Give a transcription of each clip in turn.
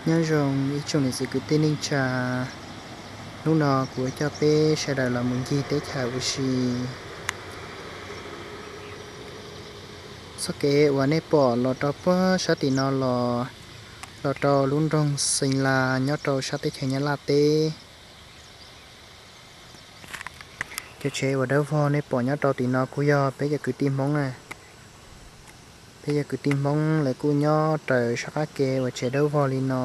Nyob zoo ib tsoom niam txiv kwv tij neej tsa, hnub no kuv yuav coj peb sawv daws los mus ncig teb chaws ua si. Txoj kev uas nej pom los rau puag sab tim no los, los rau lub nroog Xeev Las nyob rau sab teb chaws Nyab Laj teb. Cov tsev uas dawb vog nej pom nyob rau tim no kuj yog peb cov kwv tij Hmoob na. Peb cov kwv tij Hmoob lawv kuj nyob raws sab qab ke uas tsev dawb vog li no,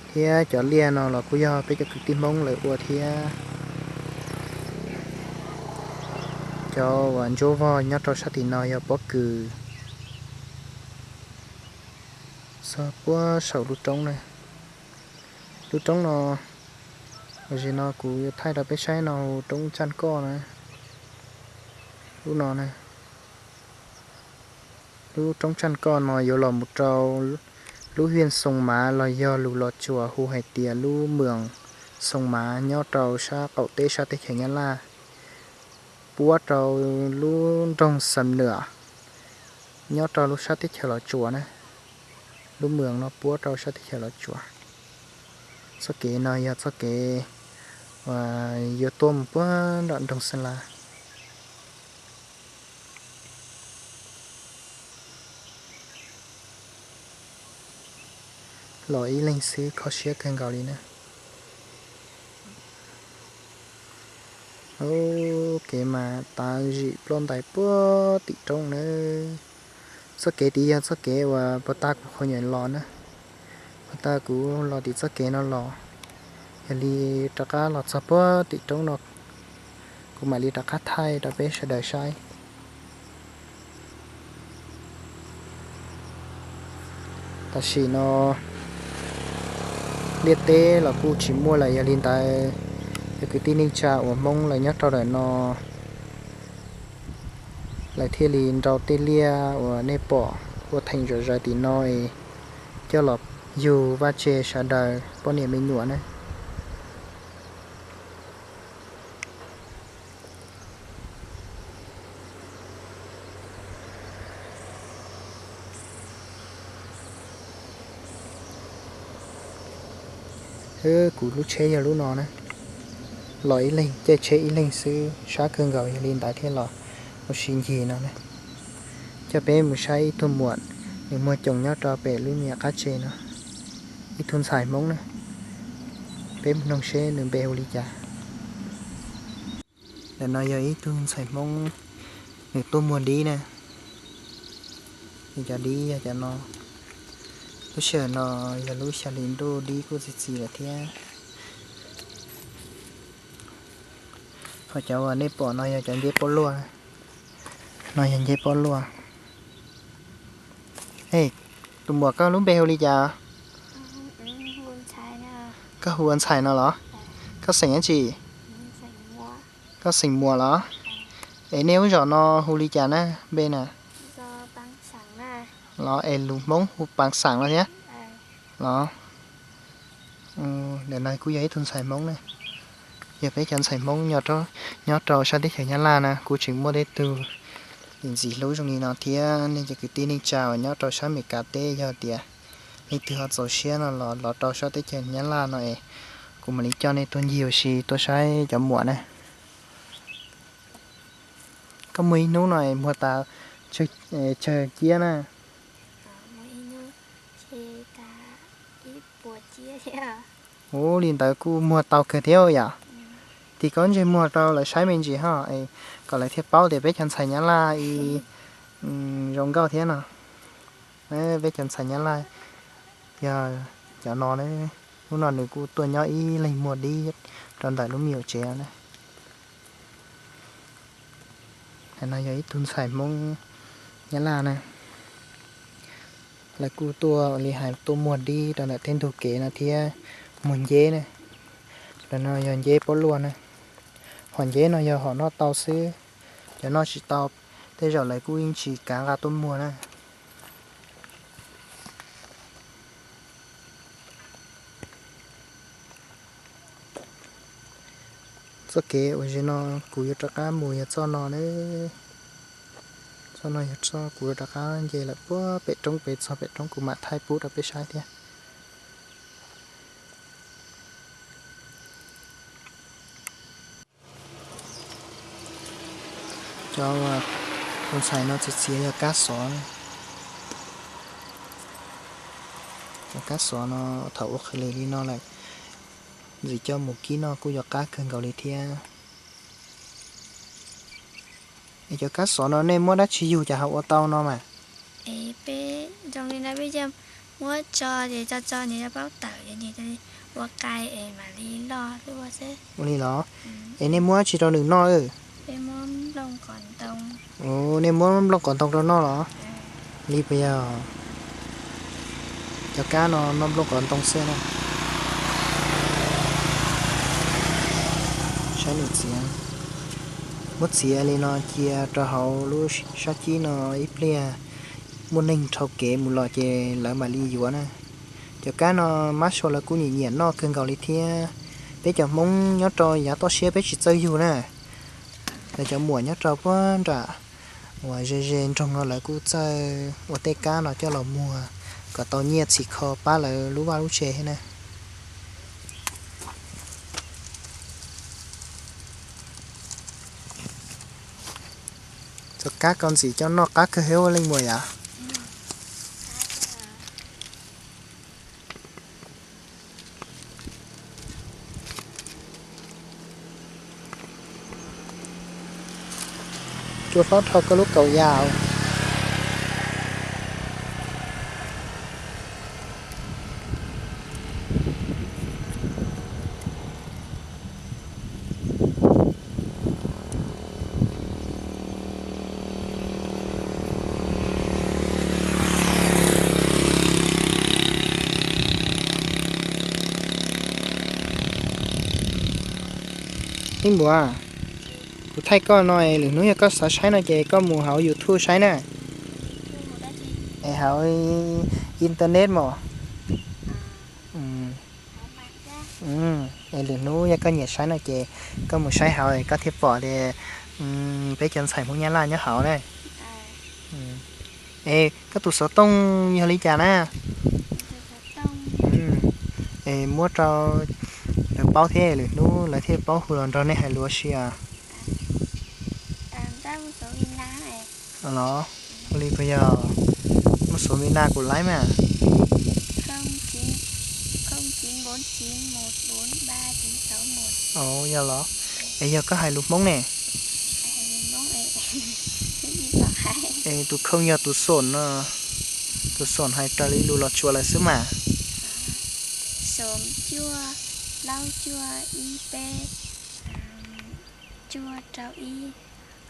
thiab cov liaj no los kuj yog peb cov kwv tij Hmoob lawv ua thiab. Cov uas ntsuab vog nyob rau sab tim no yog pob kws. Txog puag saum lub roob na. Lub roob no, los sis no kuv yuav thaij rau peb saib no, roob Tsaj Koj na. Lub no na, lub roob Tsaj Koj no yuav los mus rau lub hiaj Xoo Mav los yog lus Los Tsuas hu hais tias lub moos Xoo Mav nyob rau sab qaum teb sab teb chaws Nyab Laj, puab rau lub nroog Xam Nuam nyob rau lub sab teb chaws Los Tsuas na. Lub moos no puab rau sab teb chaws Los Tsuas. Txoj kev no yog txoj kev uas yuav tuaj mus puag nram nroog Xeev Las. Los ib leeg xwb kho siab kawg nkaus li na. Kev mas tav zim ploj ntais puag tim roob na. Txoj kev tid yog txoj kev uas puag ta kuv qhov nyuam los na. Puag ta kuv los tim txoj kev no los, yog li rov qab los txog puag tim roob no, kuv mam li rov qab thaij rau peb sawv daws saib. Tam sim no liaj teb los kuj tsis muaj lawm, yog li ntawd cov kwv tij neej tsa uas Hmoob lawv nyob rau ntawm no, lawv thiaj li nrau tej liaj uas nej pom ua theem zom zaws tim no es coj los yug vaj tse sawv daws poj niam me nyuam na. Kuv lub tsheb yog lub no na. Los ib leeg caij tsheb ib leeg xwb, sab kawg nkaus, yog li ntawd thiaj los ua si ncig no na. Coj peb mus saib ib tug muam, nws muag coos nyob rau pem lub me nyuam qab tse no, ib tug ntxhais Hmoob na. Peb mus noog seb nws npe hu li cas. Ntawm no yog ib tug ntxhais Hmoob, nws tuaj muag dib na. Cov dib yog cov no. Lub sij hawm no yog lub xya hli ntuj, dib kuj txi txiv lawm thiab. Ho cov uas nej pom no yog cov nceb pob luaj. No yog nceb pob luaj. Tus muam, koj lub npe hu li cas? Koj hu ua Ntxhais no los? Koj xeem dab tsi? Koj xeem Muas los? Es nej lub zos no hu li cas na, npe na? Los es lus Hmoob hu Pav Xaam no thiab los? Ntawm no kuj yog ib tug ntxhais Hmoob na. Yog peb cov ntxhais Hmoob nyob rau sab teb chaws Nyab Laj na, kuj tseem muaj tej tug ntxim hlub zoo li no thiab. Nej cov kwv tij neej tsa uas nyob rau sab Amelikas teb, yog tias leej twg ho txaus siab no los los rau sab teb chaws Nyab Laj no es kuv mam li coj nej tuaj ncig ua si, tuaj saib cov muam na. Koj muag ib hnub no es muag tas tsawg ciab na? Ua li ntawd kuj muag tau kawg thiab yom. Tim koj ntsej muag rau lawv saib me ntsis ho, kom lawv thiaj paub tias peb cov ntxhais Nyab Laj zoo nkauj thiab no. Peb cov ntxhais Nyab Laj yog cov no. Hnub no nws kuj tuaj nyob ib leeg muag dib rau ntawm lub me nyuam tsev no na. No yog ib tug ntxhais Hmoob Nyab Laj na. Lawv kuj tuaj li hais tuaj muag dib rau ntawm tej ntug kev no thiab muag nceb na. Lawv no yog nceb pob luaj na. Hom nceb no yog hom noj tau xwb, cov noj tsis tau, tej zaum lawv kuj yeej tsis kav nqa tuaj muag na. Txoj kev uas ze no kuv yuav rov qab mus yog txoj no nawb. No yog txoj kuv rov qab nce lawm puag pem roob pem txog pem roob kuv mam thaij pub rau peb saib thiab. Cov tus ntxhais no txiav txiav yog kab xov. Cov kab xov no thaum ua qhwv lim li no lawm, ntxim coj mus kib noj kuj yuav qab kawg nkaus li thiab. Es cov kab xov no nej muab dab tsi yug cas ho ua tau no mas? Es peb zoo li no peb coj muab tso ces tso tso nws yuav paub tawm ces nws ua qai es mam li loj xwb. Ua li los? Es nej muab dab tsi rau nws noj? Nej muab nplooj qos ntoo rau noj los? Li puas yog? Cov kab no noj nplooj qos ntoo xwb na. Saib nws txiav. Muab txiav li no cia rau hauv lub sab cib no ib pliag, muaj neeg dhau kev mus los ces lawv mam li yuav na. Cov kab no mab sua lawv kuj nyiam nyiam noj kawg nkaus li thiab. Peb cov Hmoob nyob rau yav toj siab peb tsis txawj yug na. Lawv cov muam nyob rau puag nram uas ze ze nroog no lawv kuj txawj ua tej kab no coj los muag kom tau nyiaj txhim kho pab lawv lub vaj lub tsev thiab na. Txoj kab ko ntxim coj noj qab kawg thiab ua leej muam yom. Cua hlob dhau koj lub kaus yas. Ib npuas, kuv thaij koj no es lwm hnub yog koj xav saib no ces koj mus hauv YouTube saib na. Es hauv internet mas. Es lwm hnub yog koj nyiam saib no ces koj mus saib hauv koj thiaj pom tias peb cov ntxhais Hmoob Nyab Laj nyob hauv na. Es koj tus xov tooj yog li cas na? Es muab rau lawv paub thiab lwm hnub lawv thiaj paub hu los nrog nej hais lus ua si os. Los, ua li puas yog? Muaj xuv Vina kuv laib mas. Yog los? Es yog koj hais lus Hmoob ne? Es tus không yog tus xoom no, tus xoom hais raws li lus Los Tsuas lawm xwb mas.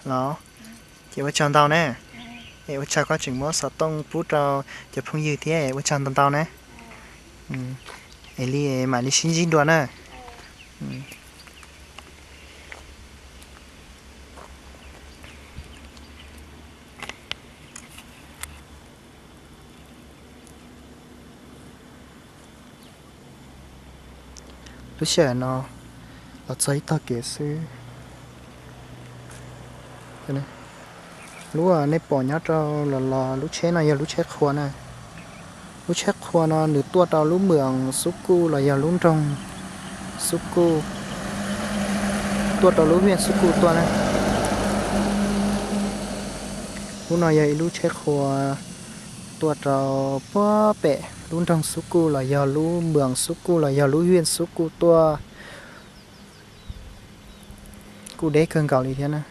Los, ces ua tsaug ntau na. Es ua tsaug koj tseem muab xov tooj pub rau cov phooj ywg thiab, ua tsaug ntau ntau na. Es li mam li sib ntsib dua na. Lub sij hawm no los txog ib tog kev xwb. Lub nej pom nyob rau los los lub tsheb no yog lub tsheb qhua na. Lub tsheb qhua no nws tuaj rau lub moos Xub Kuj los yog lub nroog Xub Kuj, tuaj rau lub vij Xub Kuj tuaj na. Lub no yog ib lub tsheb qhua tuaj rau puag pem lub nroog Xub Kuj los yog lub moos Xub Kuj los yog lub vij Xub Kuj tuaj, kuj deb kawg nkaus li thiab na.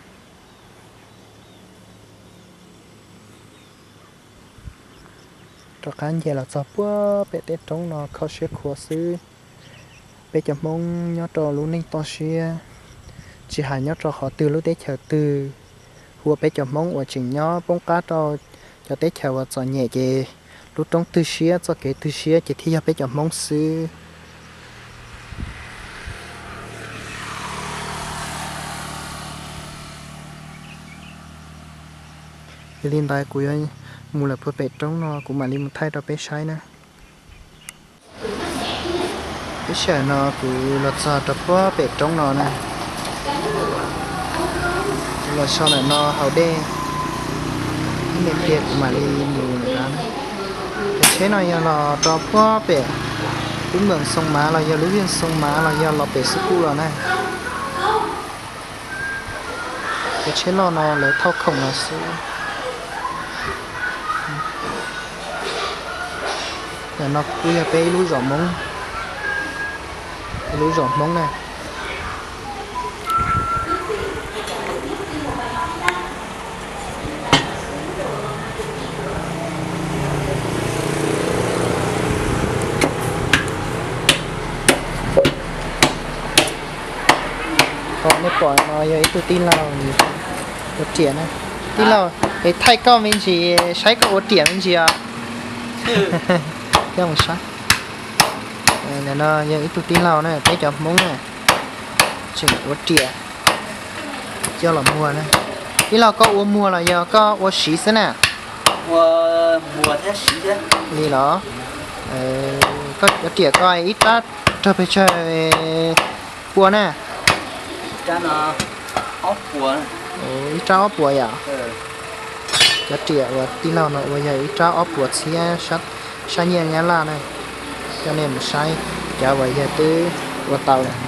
Rov qab nce los txog puag pem teb roob no kho siab khuav xwb. Peb cov Hmoob nyob rau lub neej toj siab, tsis hais nyob rau qhov twg lub teb chaws twg, hu ua peb cov Hmoob uas tseem nyob poob qab rau cov teb chaws uas txom nyem ces lub roob twg siab txoj kev twg siab ces thiaj yog peb cov Hmoob xwb. Yog li ntawd kuv yuav mus lawm puag pem roob no kuv mam li mus thaij rau peb saib na. Lub sij hawm no kuv los txog rau puag pem roob no na. Kuv los so ntawm no haus dej. Tiag tiag kuv mam li mus lawm na. Cov tsheb no yog los rau puag pem lub meem Xoo Mav los yog lub vij Xoo Mav los yog los pem Xub Kuj los na. Cov tsheb loj no lawv thauj khoom los xwb. Ntawm no kuj yog peb ib lub zos Hmoob, ib lub zos Hmoob na. Qhov nej pom no yog ib tug tij laug ua riam na. Tij laug, es thaij koj me ntsis, saib koj ua riam me ntsis os. Coj mus saib. Ntawm no yog ib tug tij laug na, peb cov Hmoob na, tseem ua riam coj los muag na. Tij laug, koj ua muag los yog koj ua siv xwb na? Li los, koj ua riam ko ib rab raug pes tsawg pua na? Ib rab ob puas yom? Cov riam uas tij laug no ua yog ib rab ob puas txhiab sab nyiaj Nyab Laj na. Coj nej mus saib cov uas yog twb ua tau lawm.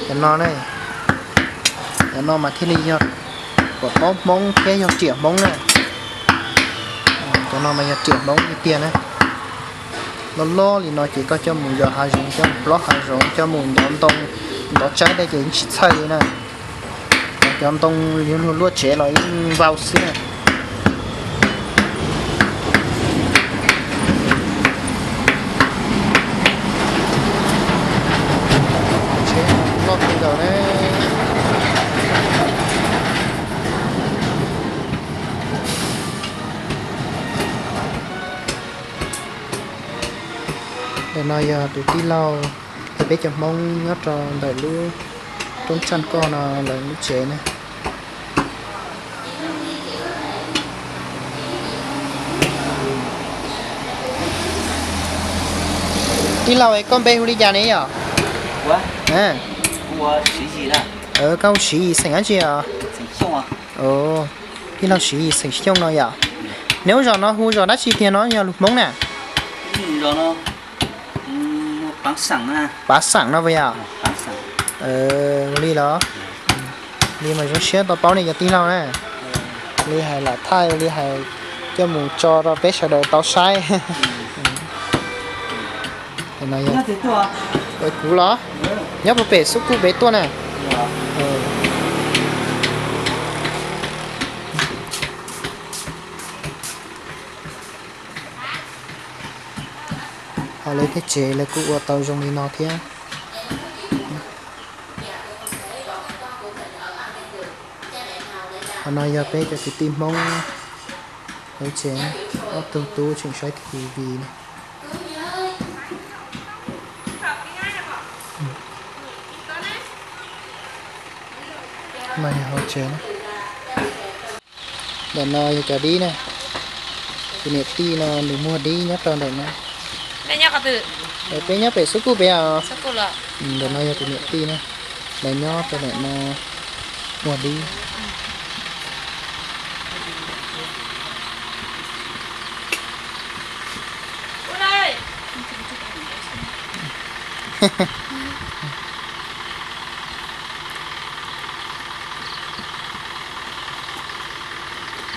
Cov no ne, cov no mas thiaj li yog puas taub Hmoob thiab yog riam Hmoob na. Cov no mas yog riam Hmoob tiag tiag na. Loj loj li no ces koj coj mus yos hav zoov, coj mus plob hav zoov, coj mus ntov ntoo, ntov tsaib tej ces yeej tsis txhawj li na. Cov ntoo luag luaj tsev los yeej vau xwb na. Tsheb loj kawg nkaus na. Ntawm no yog tus tij laug, yog peb cov Hmoob nyob rau ntawm lub roob tsaj koj no lawv lub tsev na. Tij laug, koj npe hu li cas ne yom? Koj hu Siv Yis xeem dab tsi os? Tij laug Siv Yis xeem Xyooj no yom? Neb lub zos no hu zos dab tsi tiag no, yog lus Hmoob na? Pav Xeem no puas yog? Ua li los? Li mas zoo siab tau paub nej cov tij laug na. Li hais lam thaij, li hais coj mus tso rau peb sawv daws tau saib. Kuv los? Nyob puag pem Xub Kuj pem tuaj na. Ho lawv tej tsev lawv kuj ua tau zoo li no thiab. Qhov no yog peb cov kwv tij Hmoob lawv tsev, ob tug tub tseem saib T V na. No yog hauv tsev na. Ntawm no yog cov dib na. Tus niam tij no nws muag dib nyob rau ntawm no. Peb nyob pem Xub Kuj pem os. Ntawm no yog tus niam tij na. Lawv nyob rau ntawm no muag dib.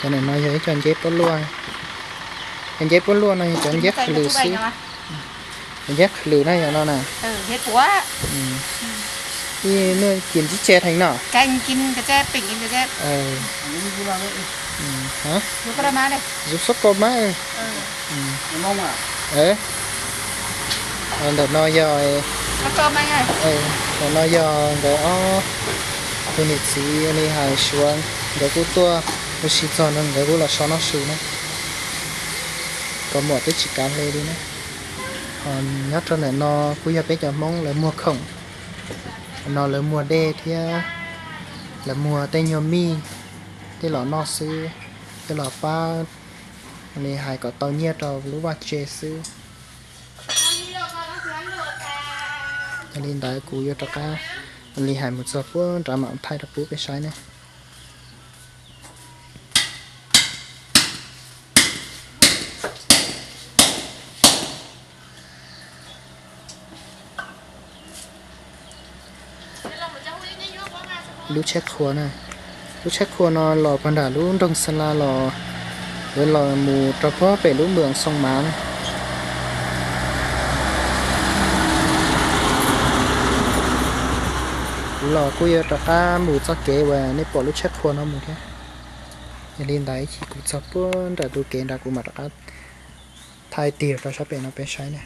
Cov ntawm no yog ib co nceb puab luaj. Cov nceb puab luaj no yog cov nceb qhwv lwm xwb. Cov nceb qhwv lwm na yog no na. Ib, nej cia ntsib tse theej no. Yus xub kos mas. Ntawm no yog, ntawm no yog nkawd ob tug niam txiv ua li hais Suav, nkawd kuj tuaj ua si txog no nkawd kuj los so noj su na. Kaus mom twb tsis kav hle li na. Nyob rau ntawm no kuj yog peb cov Hmoob lawv muag khoom, no lawv muag dej thiab lawv muag tej nyuag mij, tej los noj xwb, tej los pab li hais kom tau nyiaj rau lub vaj tse xwb. Yog li ntawd kuv yuav rov qab li hais mus txog puag nrad mam thaij rau pub peb saib ne. Lub tsheb qhua na, lub tsheb qhua no los puag nram lub nroog Xa La los, lawv los mus rau puag pem lub npawm Xoo Mav na. Kuv los kuj yuav rov qab mus txoj kev uas nej pom lub tsheb qhua no mus thiab. Yog li ntawd ib chim kuv txog puag nram tus kev nrad kuv mam rov qab thaij tig rau sab pem no peb saib na.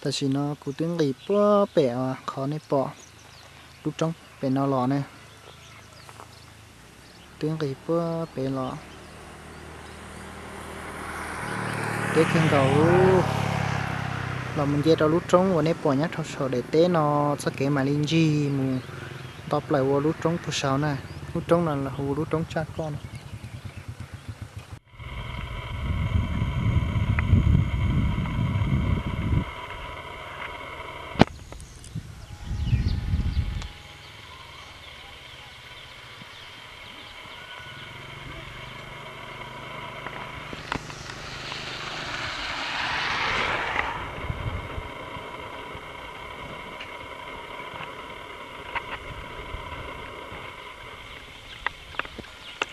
Tam sim no kuv twb nqis puag pem qhov nej pom lub roob pem no los ne. Twb nqis puag pem los. Deb kawg nkaus. Los mus nce rau lub roob uas nej pom nyob rau saum daim teb no, txoj kev mam li ntsig mus tau plaws ua lub roob puag saud na. Lub roob no los hu lub roob Tsaj Koj no.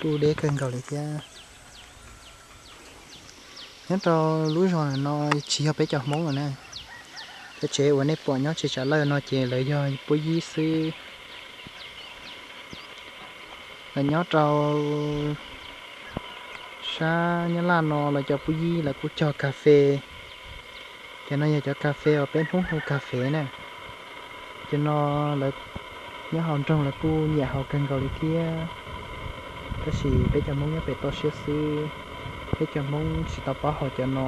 Kuj deb kawg nkaus li thiab. Nyob rau lub zos no tsis yog peb cov Hmoob lawm na. Cov tsev uas nej pom nyob tsis tsav lawj no ces lawv yog puab yib xwb. Lawv nyob rau sab Nyab Laj no lawv cov puab yib lawv kuj cog kas fes. Cov no yog cov kas fes uas peb Hmoob hu kas fes na. Cov no lawv nyob hauv nroog lawv kuj nyiam haus kawg nkaus li thiab. Tab sis peb cov Hmoob nyob pem toj siab xwb, peb cov Hmoob tsis tau paub haus cov no.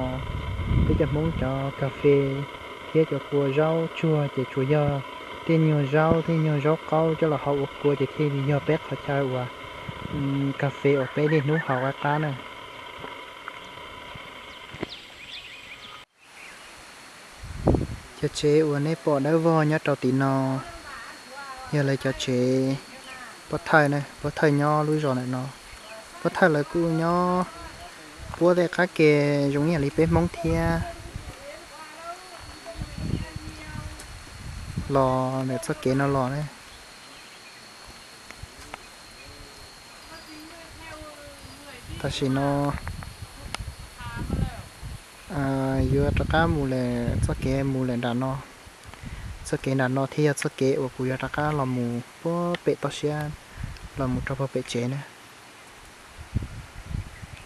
Peb cov Hmoob cov kas fes thiab cov kua zaub tsuag ces tsuas yog tej nyuag zaub tej nyuag zaub qaub coj los hau ua kua ces thiaj li yog peb qhov chaw uas kas fes uas peb niaj hnub haus qab qab na. Cov tsev uas nej pom dawb vog nyob rau tim no yog lawv cov tsev pov thawj na, pov thawj nyob lub zos ntawm no. Pov thawj lawv kuj nyob puab tej qab ke zoo ib yam li peb Hmoob thiab. Los ntawm txoj kev no los na. Tam sim no yuav rov qab mus lawm, txoj kev mus lawm nram no. Txoj kev nram no thiaj yog txoj kev uas kuv yuav rov qab los mus puag pem toj siab, los mus rau puag pem tsev na.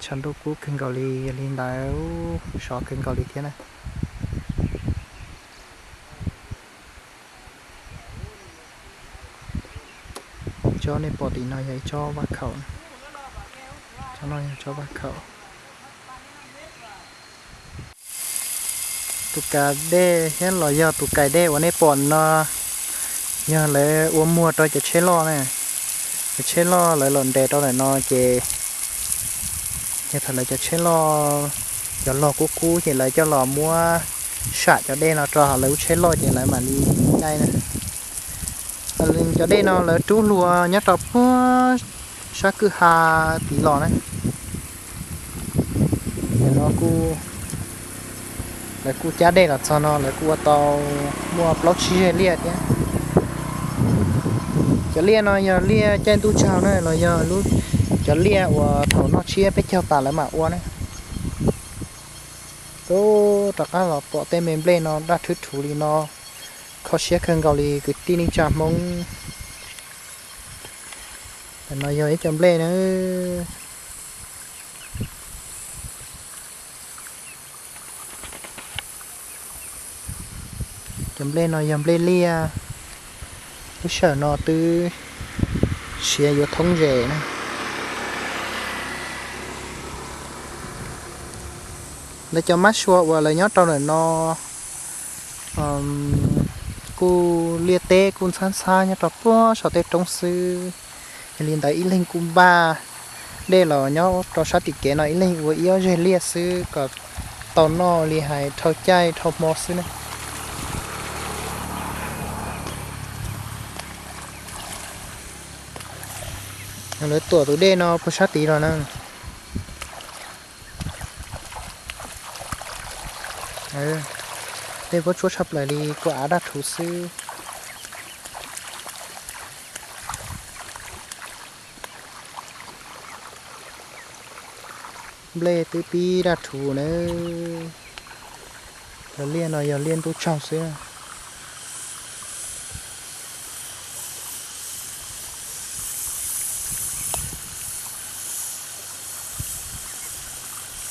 Tshav ntuj kub kawg nkaus li, yog li ntawd sov kawg nkaus li thiab na. Tsob nej pom tim no yog ib tsob vaj khaum, tsob no yog tsob vaj khaum. Tus kas dej thiab los yog tus kais dej uas nej pom no yog lawv ua muag rau cov tsheb loj na. Cov tsheb loj lawv los nres rau ntawm no ces yog thaum lawv cov tsheb loj, cov log kub kub ces lawv coj los muab sam cov dej no rau hauv lawv lub tsheb loj ces lawv mam li caij na. Cov dej no lawv rub hlua nyob rau puag sab kwj ha tid los na. Ces no kuj, lawv kuj cab dej los txog no lawv kuj ua tau muaj plaub tsib zeg liaj thiab. Cov liaj no yog liaj caij ntuj tsaug na los yog cov liaj uas thaum noj tshiab peb caug tas lawv mam ua na. Tub rov qab los pom tej me nplej no daj rhuv rhuv li no, kho siab kawg nkaus li kwv tij neej tsa Hmoob. No yog ib co nplej na. Cov nplej no yog nplej liaj, lub sij hawm no twb siav yuav thoob zes na. Lawv cov mab sua uas lawv nyob rau ntawm no kuj liaj teb kuj ntxhab ntxhab nyob rau puag saum tej roob xwb. Yog li ntawd ib leeg kuj npaj dej los nyob rau sab tim kev no ib leeg ua ib ob zeg liaj xwb kom tau noj li hais dhau caij dhau hmo xwb na. Lawv tuam tus dej no puag sab tid los na. Dej vuab tsuab tshaj plaws li, kua av daj rhuv xwb. Nplej twb pib daj rhuv na. Cov liaj no yog liaj ntuj tsaug xwb.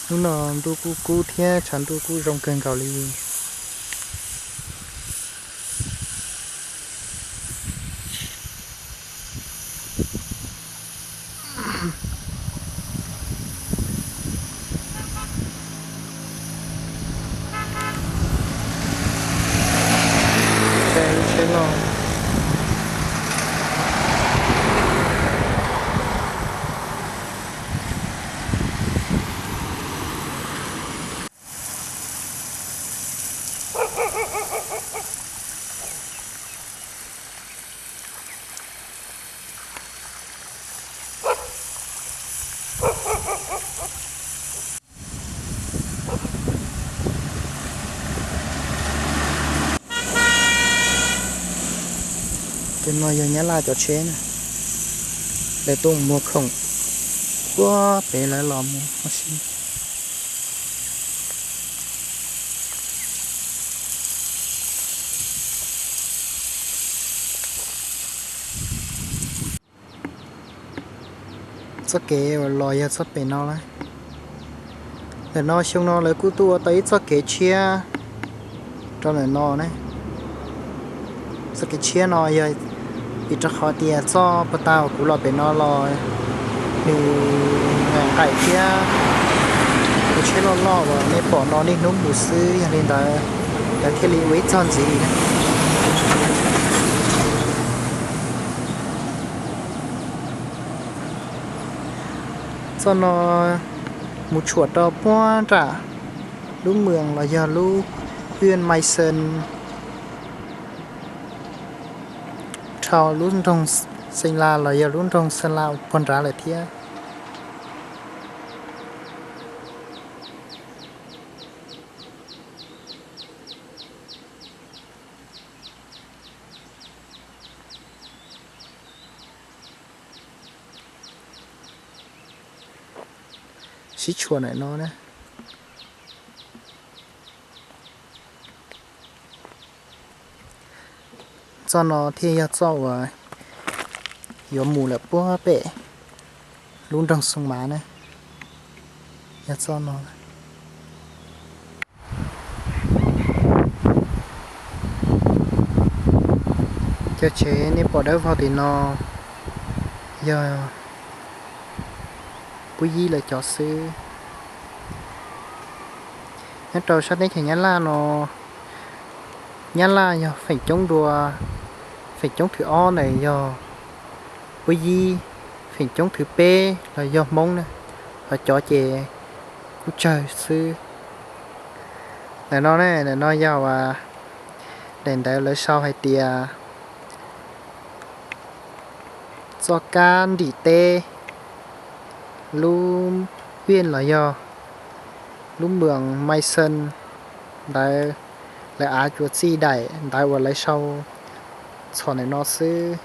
Hnub no ntuj kuj kub thiab tshav ntuj kuj zoo kawg nkaus li. Cov no yog Nyab Laj cov tsheb na, lawv tuaj muag khoom puag pem lawv los mus ua si. Txoj kev uas los yog txoj pem no lawm. Ntawm no xyoo no lawv kuj tuaj ua tau ib txoj kev tshiab rau ntawm no ne. Txoj kev tshiab no yog vim rau qhov tias txoj puag ta uas kuv los pem no los nws nqaim thiab, nws tsheb loj loj uas nej pom no niaj hnub mus xwb, yog li ntawd lawv thiaj li ua ib txoj ntxiv. Txoj no mus tshuam rau puag nram lub moos los yog lub hwj Mai Xees, dhau lub nroog Xees Las los yog lub nroog Xees Las puag nrad lawm thiab. Sib tshuam ntawm no na. Txoj no thiaj yog txoj uas yuav mus lawm puag pem lub nroog Xoo Mav na, yog txoj no. Cov tsev nej pom dawb vog tim no yog Pub Yib lawv cov xwb. Nyob rau sab teb chaws Nyab Laj no, Nyab Laj yog feem coob dua, feem coob thib ob ntawm yog Pub Yib, feem coob thib peb los yog Hmoob na, ho cov ces kuj tsawg xwb. Ntawm no ne, ntawm no yog uas daim ntawv lawv sau hais tias txoj kab nrim teb lub hwj los yog lub moos Mai Xees ntawd, lawv av tsuas txij daim ntawv uas lawv sau txhom ntawm no xwb.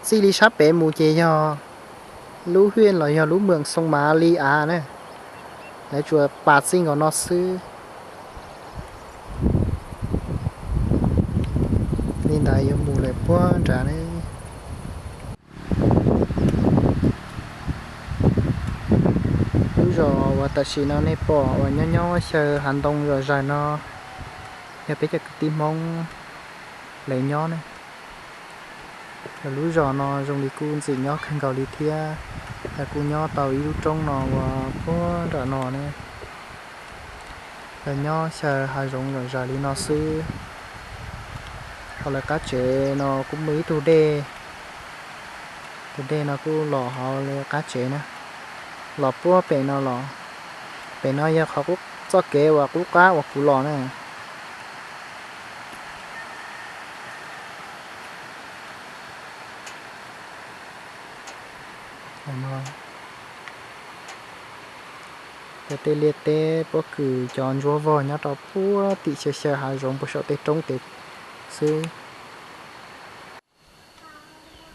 Txij li sab pem mus ces yog lub hwj los yog lub moos Xoo Mav li av na, lawv tsuas pas txij nkaus no xwb. Li ntawd yuav mus lawm puag nrad ne. Lub zos uas tam sim no nej pom uas nyob nyob xyaw hav ntoo zom zaws no yog peb cov kwv tij Hmoob lawv nyob ne. Lub zos no zoo li kuj ntxim nyob kawg nkaus li thiab, lawv kuj nyob tau ib lub roob no uas puag nram no ne. Lawv nyob xyaw hav zoov zom zaws li no xwb. Hauv lawv qab tsev no kuj muaj ib tug dej, tus dej no kuj los hauv lawv qab tsev na, los puag pem no los. Pem no yog qhov txoj kev uas qub qab uas kuv los na. Cov tej liaj teb pob kws cov ntsuab vog nyob rau puag tim xyaw xyaw hav zoov puag saum tej roob tej xwb.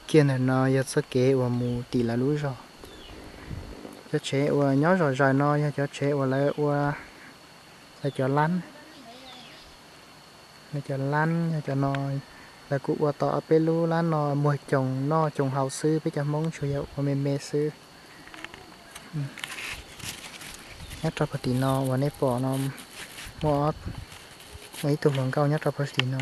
Kiag ntawm no yog txoj kev uas mus tim lawv lub zos. Cov tsev uas nyob zom zaws no yog cov tsev uas lawv ua, lawv cov lab, lawv cov lab yog cov no. Lawv kuj ua tau ob peb lub lab no muag coos noj coos haus xwb, peb cov Hmoob tsuas yog ua me me xwb. Nyob rau puag tim no uas nej pom no muaj ib tug hluas nkauj nyob rau puag tim no.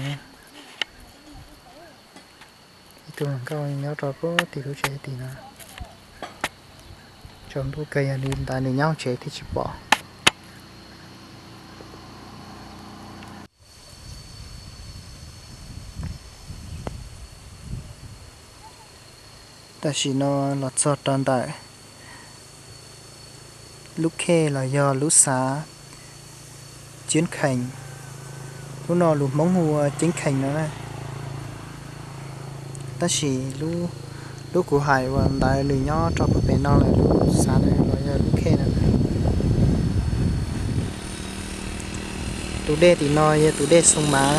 Ib tug hluas nkauj nyob rau puag tim lub tsev tim no. Tsaus ntuj kawg yog li ntawd nws nyob hauv tsev thiaj tsis pom. Tam sim no los txog rau ntawm lub khej los yog lub xav Ceeb Khees. Lub no lus Hmoob hu ua Ceeb Khees no na. Tab sis lub kuv hais uas ntawd nws nyob rau puag pem no lawm, lub xav no los yog lub khej no. Tus dej tim no yog tus dej Xoo Mav.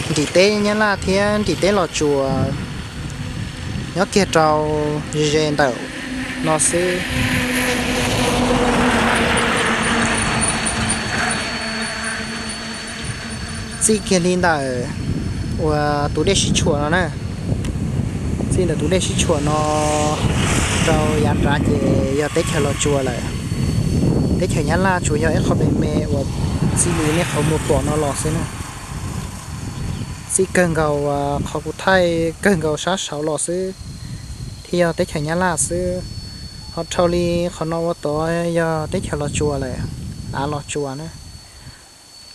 Nrim teb Nyab Laj thiab nrim teb Los Tsuas nyob kiag rau ze ze ntawm no xwb. Txij kiag li ntawm uas tus dej sib tshuam no na, txij ntawm tus dej sib tshuam no rau yav nrad ces yog teb chaws Los Tsuas lawm. Teb chaws Nyab Laj tsuas yog ib qho me me uas txij li nej qhov muag pom no los xwb na. Txij kawg nkaus qhov kuv thaij kawg nkaus sab saud los xwb thiaj yog teb chaws Nyab Laj xwb. Ho dhau li qhov no ua tod yog teb chaws Los Tsuas lawm, av Los Tsuas na.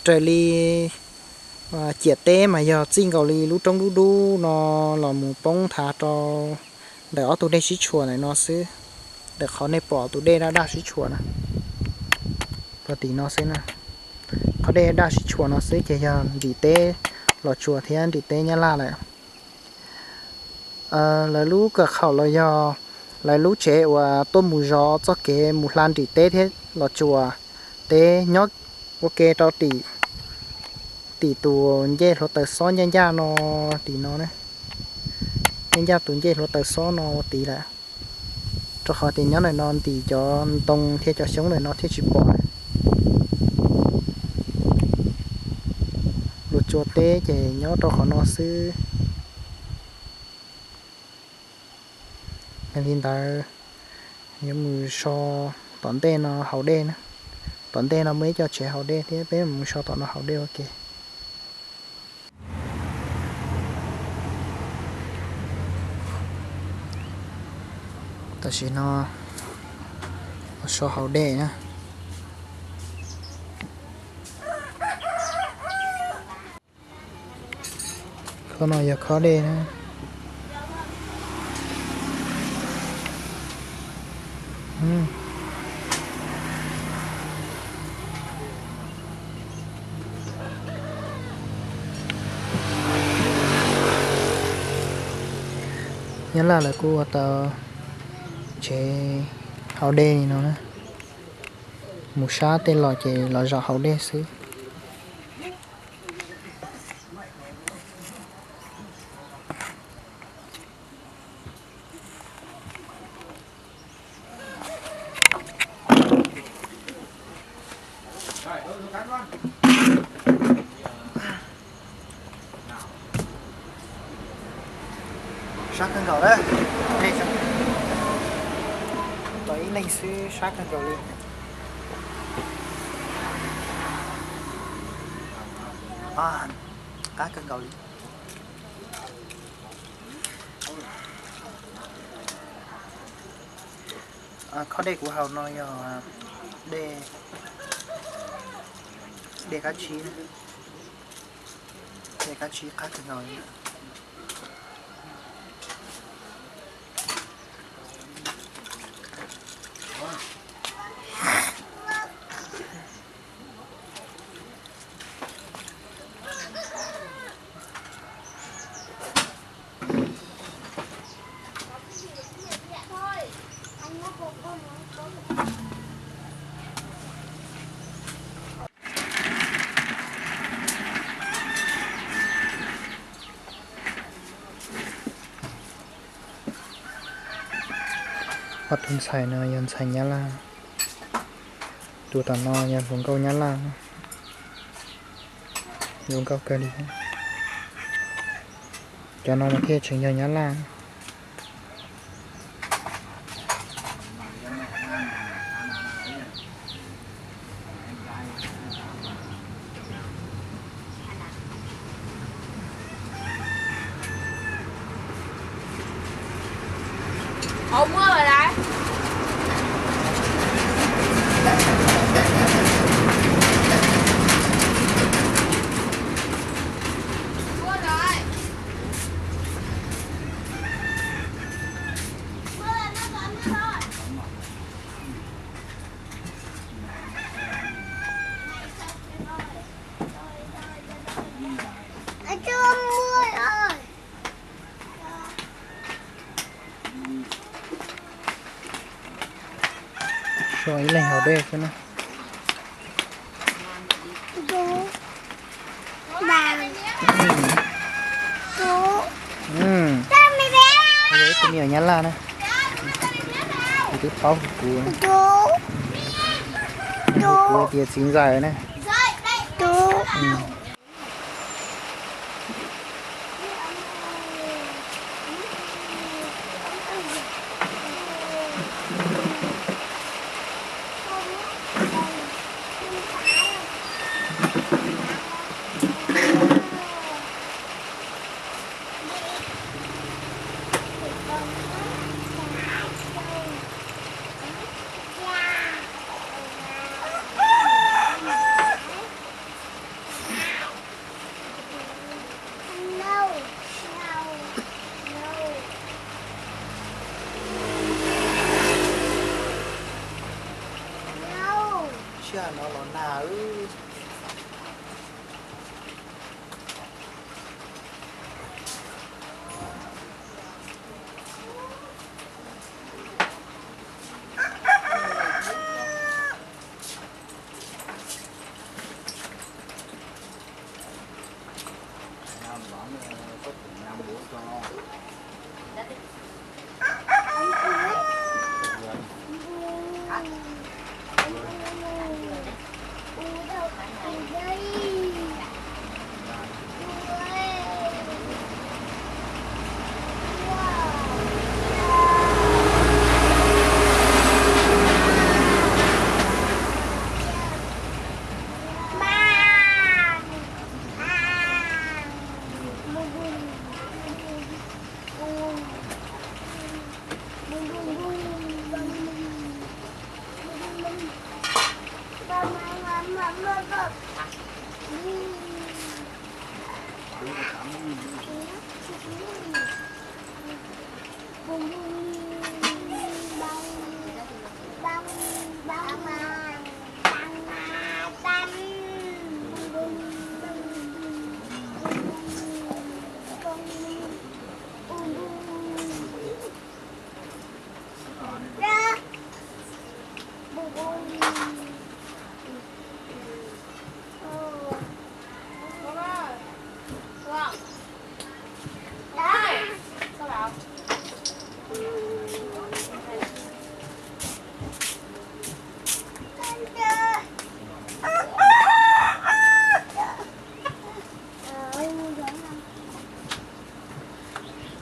Raws li ciam teb mas yog txij nkaus li lub roob dub dub no los mus poob thav rau ntawm ob tug dej sib tshuam ntawm no xwb, ntawm qhov nej pom tus dej daj daj sib tshuam na, puag tim no xwb na. Qhov dej daj sib tshuam no xwb ces yog nrim teb Los Tsuas thiab nrim teb Nyab Laj lawm. Lawv lub kawm khaum los yog lawv lub tsev uas tuaj mus zov txoj kev mus hla nrim teb thiab Los Tsuas teb nyob ua ke rau tim, tim tus ncej hluav taws xob ncaj ncaj no, tim no, ncaj ncaj tus ncej hluav taws xob no ua tid lawm. Rau qhov tias nyob ntawm no ntim cov ntoo thiab cov xyoob ntawm no thiaj tsis pom. Los Tsuas teb ces nyob rau qhov no xwb. Yog li ntawd yuav mus so tom ntej no haus dej na. Tom ntej no muaj ib co tsev haus dej thiab, peb mus so tom no haus dej ua ke. Tam sim no so haus dej na. Khob no yog khob dej na. Nyab Laj lawv kuj ua tau tsev haus dej li no na. Mus sab tej los ces los zaum haus dej xwb. Sab kawg nkaus lawm. Tos ib leeg xwb sab kawg nkaus li. Qab kawg nkaus li. Khob dej kuv haus no yog dej, dej kab tsib, dej kab tsib qab kawg nkaus li. Ob tug ntxhais no yog ntxhais Nyab Laj, tus tom no yog hluas nkauj Nyab Laj, zoo nkauj kawg li. Cov no mas thiaj tseem yog Nyab Laj. Soj ib leeg haus dej xwb na. Yog ib tug me nyuam Nyab Laj na, kuv twb paub kuv, kuv tias txiv ntxawm na. Sij hawm no los nag.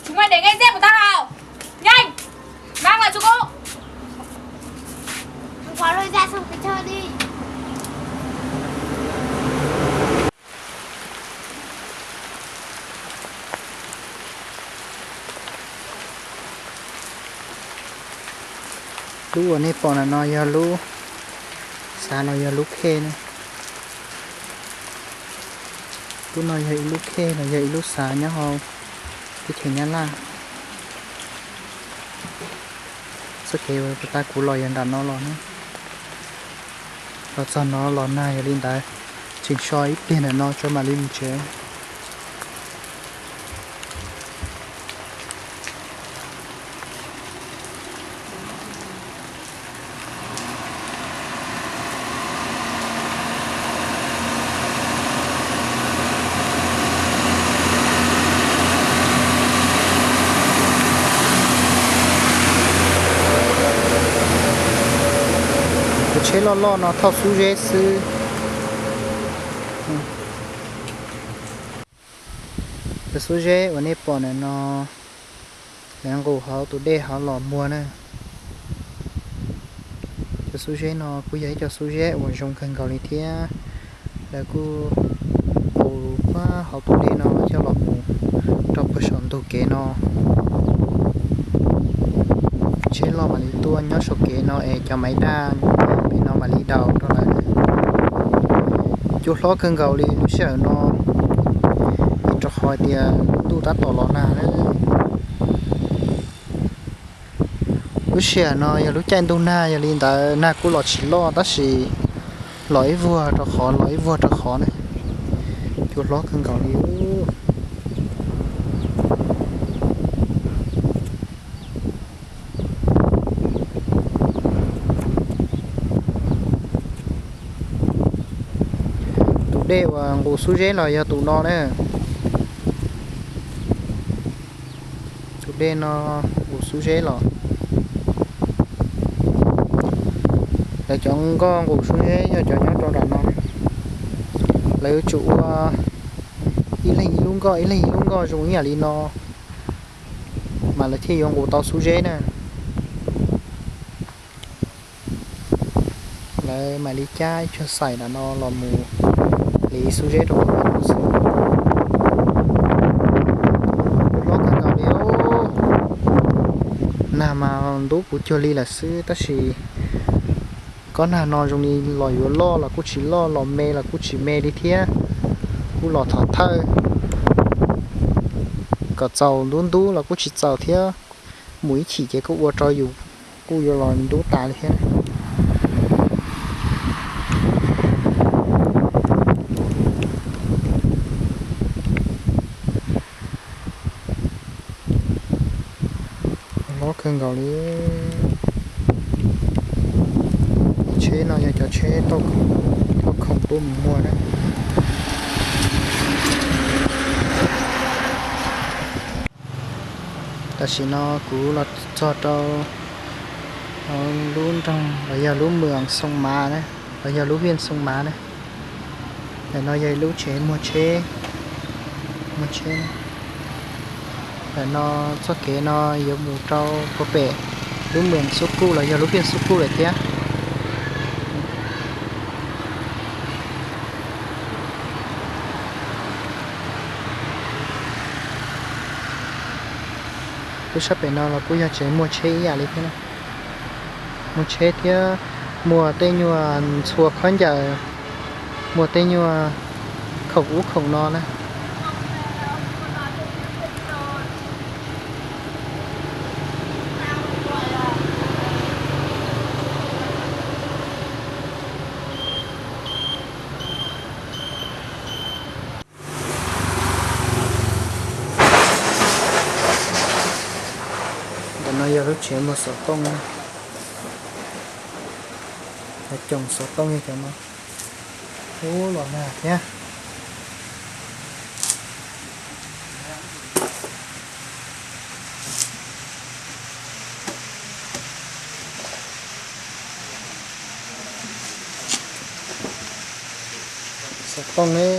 Tsis muaj daim nqe xiab puas tau hau? Yeej, npab los tsuj kub. Qhov lub zaj xoo pes tsawg li. Lub uas nej pom ntawm no yog lub, xav no yog lub khej ne. Lub no yog ib lub khej los yog ib lub xav nyob hauv teb chaws Nyab Laj. Txoj kev uas puag ta kuv los yog nram no los ne. Los txog no los nag yog li ntawd, tseem so ib pliag ntawm no tso mam li mus tsev. Tsheb loj loj no thauj xub zeb xwb. Cov xub zeb uas nej pom ntawm no, lawv nqus hauv tus dej hauv los muag na. Cov xub zeb no kuj yog ib co xub zeb uas zoo kawg nkaus li thiab. Lawv kuj nqus hauv tus dej no coj los mus rau puag saum ntug kev no. Tsheb loj mam li tuaj nyob saum kev no es cov maiv daj pem no mam li daus rau lawv. Cua hlob kawg nkaus li lub sij hawm no, rau qhov tias lub ntuj tab tom los nag na. Lub sij hawm no yog lub caij ntuj nag, yog li ntawd nag kuj los tsis loj tab sis los ib vuag rau qhov los ib vuag rau qhov ne. Cua hlob kawg nkaus li. Tus dej uas nqus xub zeb los yog tus no na. Tus dej no nqus xub zeb los. Lawv cov nkoj nqus xub zeb yog cov nyob rau nram no. Lawv yuav tsum ua ib leeg ib lub nkoj, ib leeg ib lub nkoj zoo ib yam li no, mas lawv thiaj yuav nqus tau xub zeb na. Lawv mam li cab ib co xaim nram no los mus hliv xub zeb rau hauv xwb. Hlob kawg nkaus li. Nag mas ntub puv cuag li lawm xwb tab sis kob nag no zoo li los yuav loj los kuj tsis loj, los me los kuj tsis me li thiab. Kuj los thov thawj kom txaus ntub ntub los kuj tsis txaus thiab. Mus ib chim ces kuj ua rau yus kuj yuav los ntub tas li thiab. Hlob kawg nkaus li. Tsheb no yog cov tsheb thauj khoom tuaj mus muag na. Tam sim no kuv los txog rau lub nroog los yog lub mwm Xoo Mav na, los yog lub hiaj Xoo Mav na. Ntawm no yog lub tsev muag tsheb, muag tsheb. Ntawm no txoj kev no yuav mus rau puag pem lub mwm Xub Kuj los yog lub hiaj Xub Kuj lawm thiab. Lub sab pem no los kuj yog tsev muag tsheb ib yam li thiab. Muag tsheb thiab muag tej nyuag ntxhua khaub ncaws, muag tej nyuag khoom ub khoom no na. Ntawm no yog lub tsev muag xov tooj, cov coom xov tooj cov no. Ub, los nag thiab. Xov tooj ne,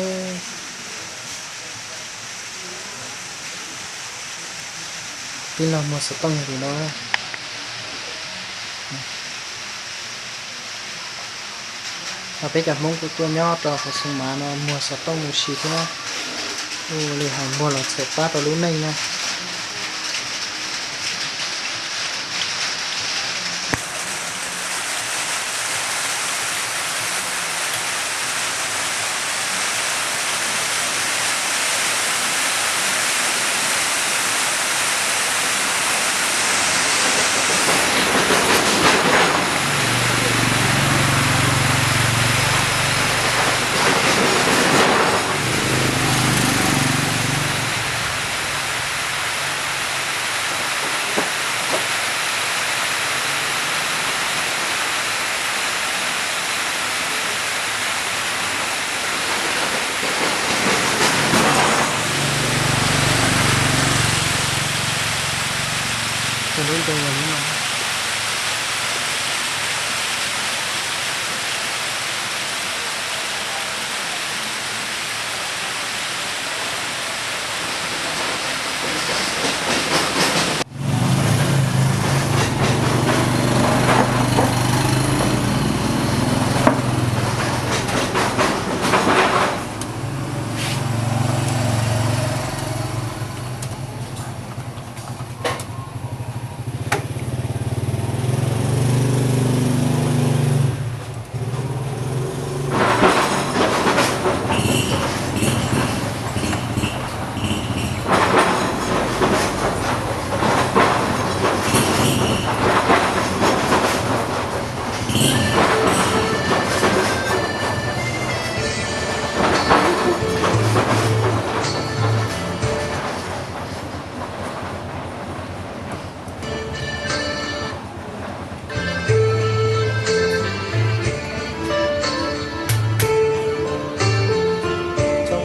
tij laug muag xov tooj yog li no. Peb cov Hmoob kuj tuaj nyob rau hauv Xoo Mav no muag xov tooj ua si thiab, ua li hais muag los txhawm pab rau lub neej na. Lub npe yog li no.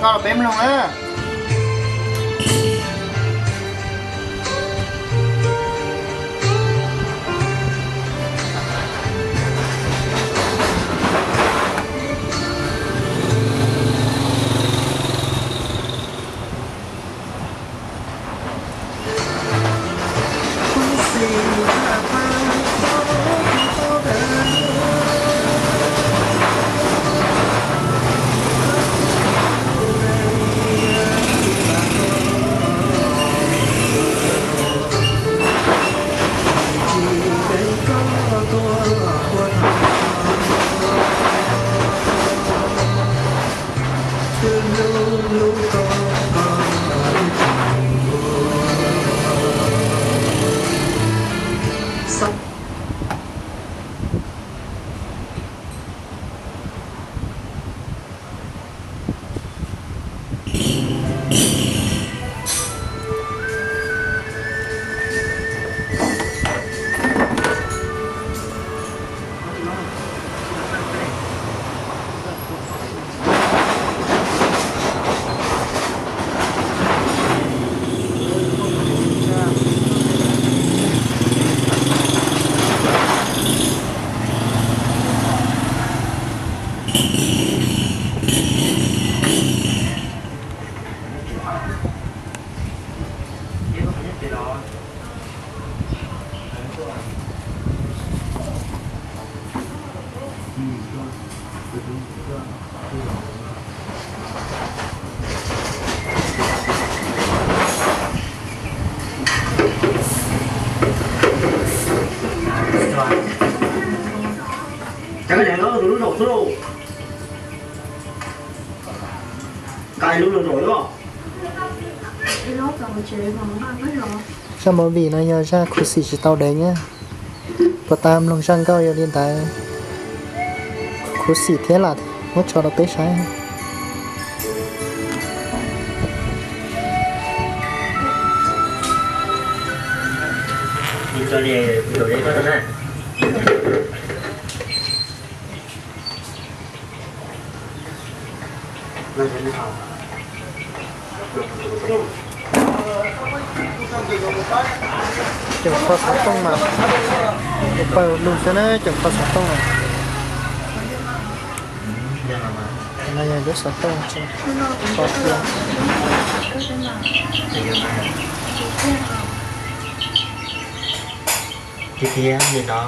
Peb mloog na. Cov niag no tus lub zaum xwb lauj. Nqa lub lub zaum os. Zaj movie no yog zaj khuv xim tsis tau deev na. Puas tau mloog zaj nkauj yog li ntawd, khuv xim thiab lam muab tso rau peb saib. Ceem kho xov tooj mas, pawg lug xwb na, ceem kho xov tooj na. No yog lub xov tooj tso tiag. Tiag tiag li no.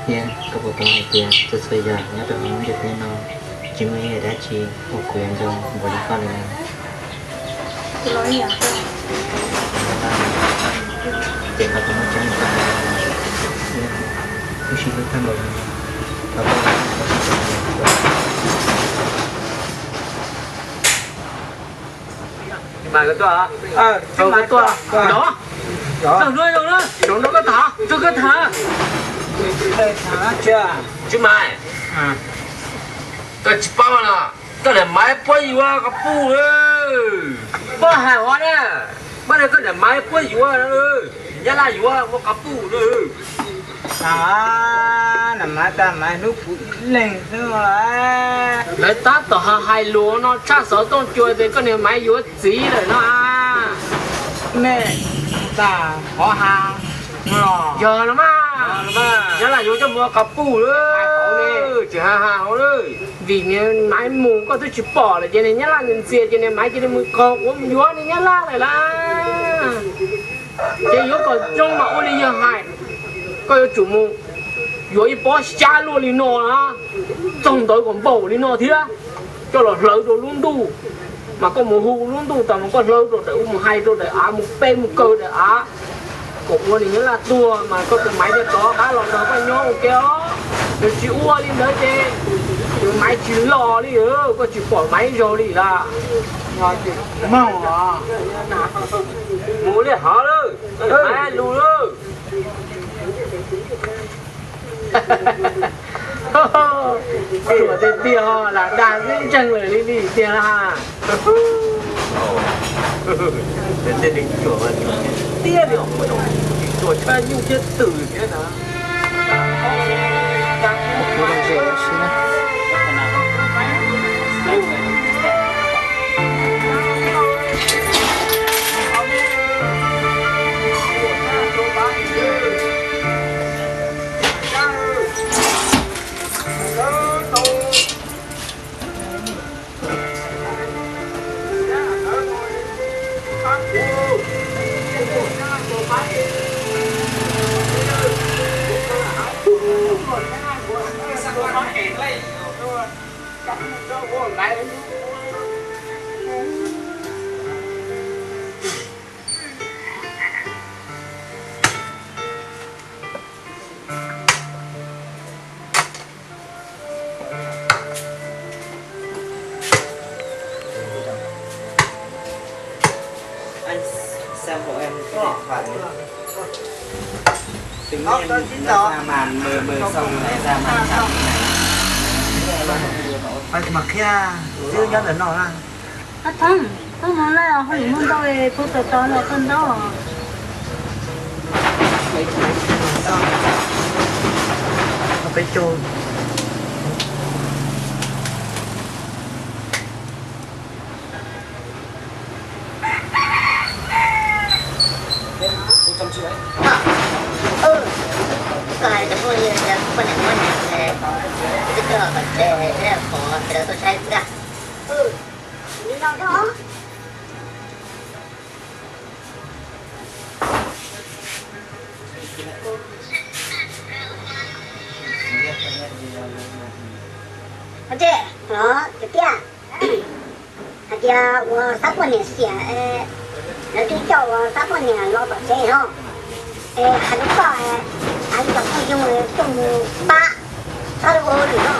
Thiab koj puas paub hais tias txhua txhua yam nyob rau hauv lub ntiaj teb no tsis muaj ib yam dab tsi uas kuv yuav nco npaum li koj li na. Ces koj puas muaj tseeb li koj hais, wb sib hlub tag npaum li no, thov koj Tsis Maiv, koj tuaj, koj tuaj, no, zoo na, zoo na, rau koj tham, rau koj tham. Tsis Maiv, koj tsis paub los, koj niam Maiv puab yuav koj puj. Puab hais hov na, puab tias koj niam Maiv puab yuav, Nyab Laj yuav muaj koj puj na. Niam Maiv tas Maiv hlub kuv ib leeg xwb. Lawv tab tom hais lus no tshaj xov tooj cua tias koj niam Maiv yuav txiv lawm no. Nej tas hov has. Yog los mas, Nyab Laj yuav coj mus ua koj puj lawm, tsis has has hauv lawm. Vim niam Maiv mus koj twb tsis pom lawm ces niam Nyab Laj ntxias ces niam Maiv cia li mus qaug quav mus yuav niam Nyab Laj lawm lauj. Ces yuav kom zoo mas ua li yawg hais, koj yuav tsum mus yuav ib pob xyab luaj li no na, txaug ntawv kom npaum li no thiab, coj los hlawv rau lub ntuj, mas koj mus hu lub ntuj tas mas koj hlawv rau daim ub mus hais rau daim av mus pe mus kaw daim av, kom ua niam Nyab Laj tuag mas koj tus Maiv thiaj rov qab los nrog koj nyob ua ke os. Yog tsis ua li ntawd ces tus Maiv tsis los li, koj tsis pom Maiv zaug li lawm. Mus li hov lawm, Maiv lus lawm. Tuam tiag tiag, lam dag xwb ntseeg lawm li li tiag lauj. Tiag li, tuam tshaj nyuj thiab twm thiab na. Ua los ze los si na. Anh xem hộ em cái điện thoại này. Tự nhiên nó ra màn mờ mờ xong lại ra màn sẵn này. Mas qhia xwb nyob ntawm no na. Ab thab, koj mus lawm, hauj lwm muaj ntau, pub tau tau los koj ntaub. Peb caug. Koj hais tias poj niam muab niam, twb coj kom tsev, qhov sawv daws tuaj saib xwb. Ua ces no tiag tiag hais tias ua xab poj niam xiam, lawv twb coj ua xab poj niam los tom tsev no, es hais rau koj, hais li cov phooj ywg tuaj mus pab txhob ua hauj lwm no,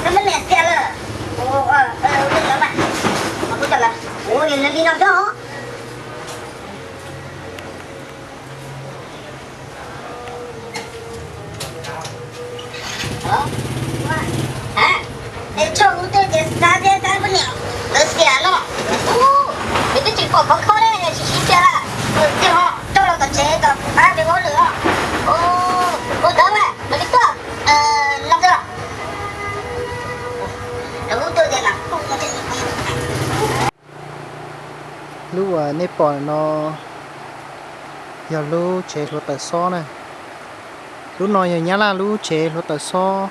lawv muab niam xiam lawm, ua li no xwb. Es txhob ua tuaj ces xav thiab xav poj niam lawv xiam no, nws twb tsis pom khov kho li, tsis siv xiam lawm, nws tsis ho coj los tom tsev kom pab peb ua hauj lwm os. Ua dawb mas lawv twb tuaj no xwb. Lub uas nej pom no yog lub tsev hluav taws xob na. Lub no yog Nyab Laj lub tsev hluav taws xob,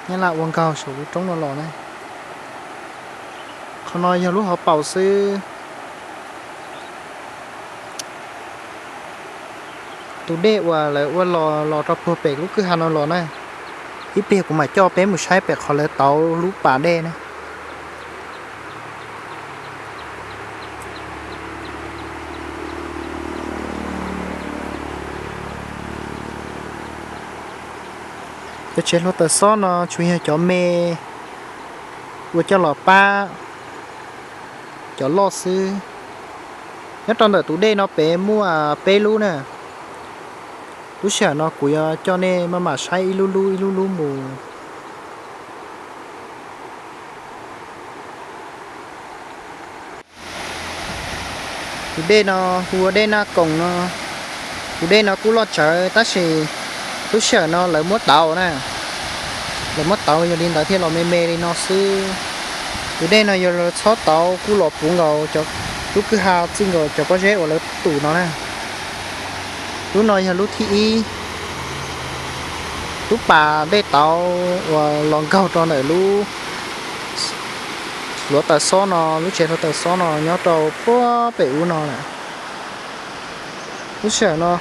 Nyab Laj ua nkaug saum lub roob no los na. Qhov no yog lub hauv paus xwb. Tus dej uas lawv ua los los rau puag pem lub kwj ha no los na. Ib pliag kuv mam coj peb mus saib pem qhov lawv tauv lub pas dej na. Cov tsev hluav taws xob no tsuas yog cov me uas coj los pab cov loj xwb. Nyob rau ntawm tus dej no pem muaj peb lub na. Lub sij hawm no kuv yuav coj nej maj mam saib ib lub lub ib lub lub mus. Tus dej no hu ua dej Naj Koom no. Tus dej no kuj loj tsawv tab sis lub sij hawm no lawv muab tauv na. Lawv muab tauv yog li ntawd thiaj los me me li no xwb. Tus dej no yog lawv txhob tauv kuj los puv nkaus cov lub kwj ha txij nkaus cov pob zeb uas lawv tum no na. Lub no yog lub thib ib, lub pas dej tauv uas los nkaug rau ntawm lub hluav taws xob no, lub tsev hluav taws xob no nyob rau puag pem ub no lawm. Lub sij hawm no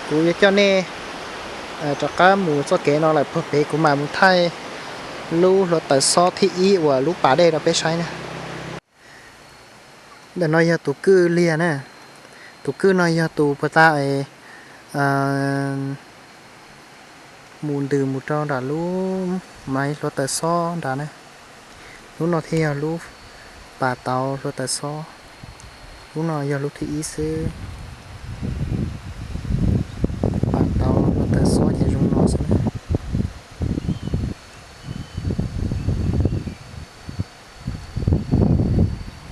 kuv yuav coj nej rov qab mus txoj kev no lawm puag pem, kuv mam mus thaij lub hluav taws xob thib ib uas lub pas dej rau peb saib na. Ntawm no yog tus kwj liag na. Tus kwj no yog tus puag ta mus ntws mus rau nram lub maiv hluav taws xob nrad na. Lub no thiaj yog lub pas tauv hluav taws xob. Lub no yog lub thib ib xwb. Pas tauv hluav taws xob ces zoo no xwb na.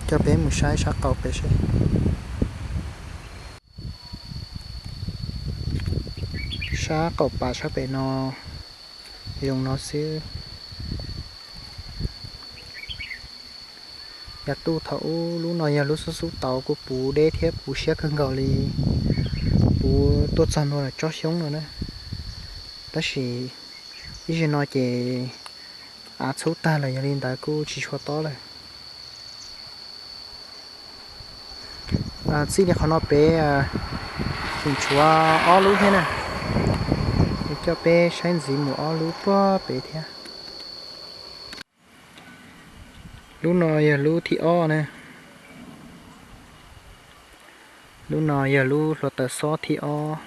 Coj peb mus saib sab qaum pem seb. Sab qaum pas sab pem no zoo no xwb. Yav tuj thaum ub lub no yog lub xub xub tauv kuj puv deb thiab puv siab kawg nkaus li, puv tuaj txog ntua lawm tsob xyoob no na. Tab sis ib zaug no ces av txhub tag lawm, yog li ntawd kuj tsis tshua tob lawm. Txij li qhov no pem tseem tshuav ob lub thiab na, kuv coj peb saib ntxiv mus ob lub puag pem thiab. Lub no yog lub thib ob na. Lub no yog lub hluav taws xob thib ob.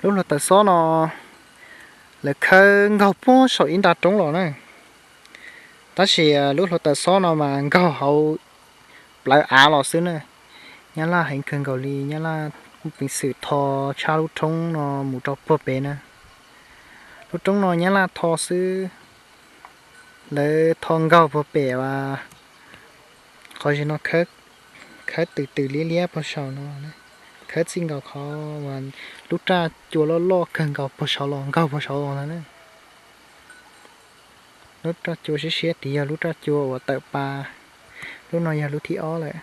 Lub hluav taws xob no lawv khawb nkaug puag saum ib nta roob los na, tab sis lub hluav taws xob no mas nkaug hauv plawv av los xwb na. Nyab Laj heev kawg nkaus li, Nyab Laj muaj peev xwm tho tshab lub roob no mus rau puag pem na. Lub roob no Nyab Laj tho xwb, lawv tho nkaug puag pem as. Qhov zim no khawb twm twm liab liab puag saum no, khawb txij nkaus qhov uas lub raj cua loj loj kawg nkaus puag saud los nkaug puag saud los ntag na. Lub raj cua siab siab tid yog lub raj cua uas tawm pa. Lub no yog lub thib ob lawm.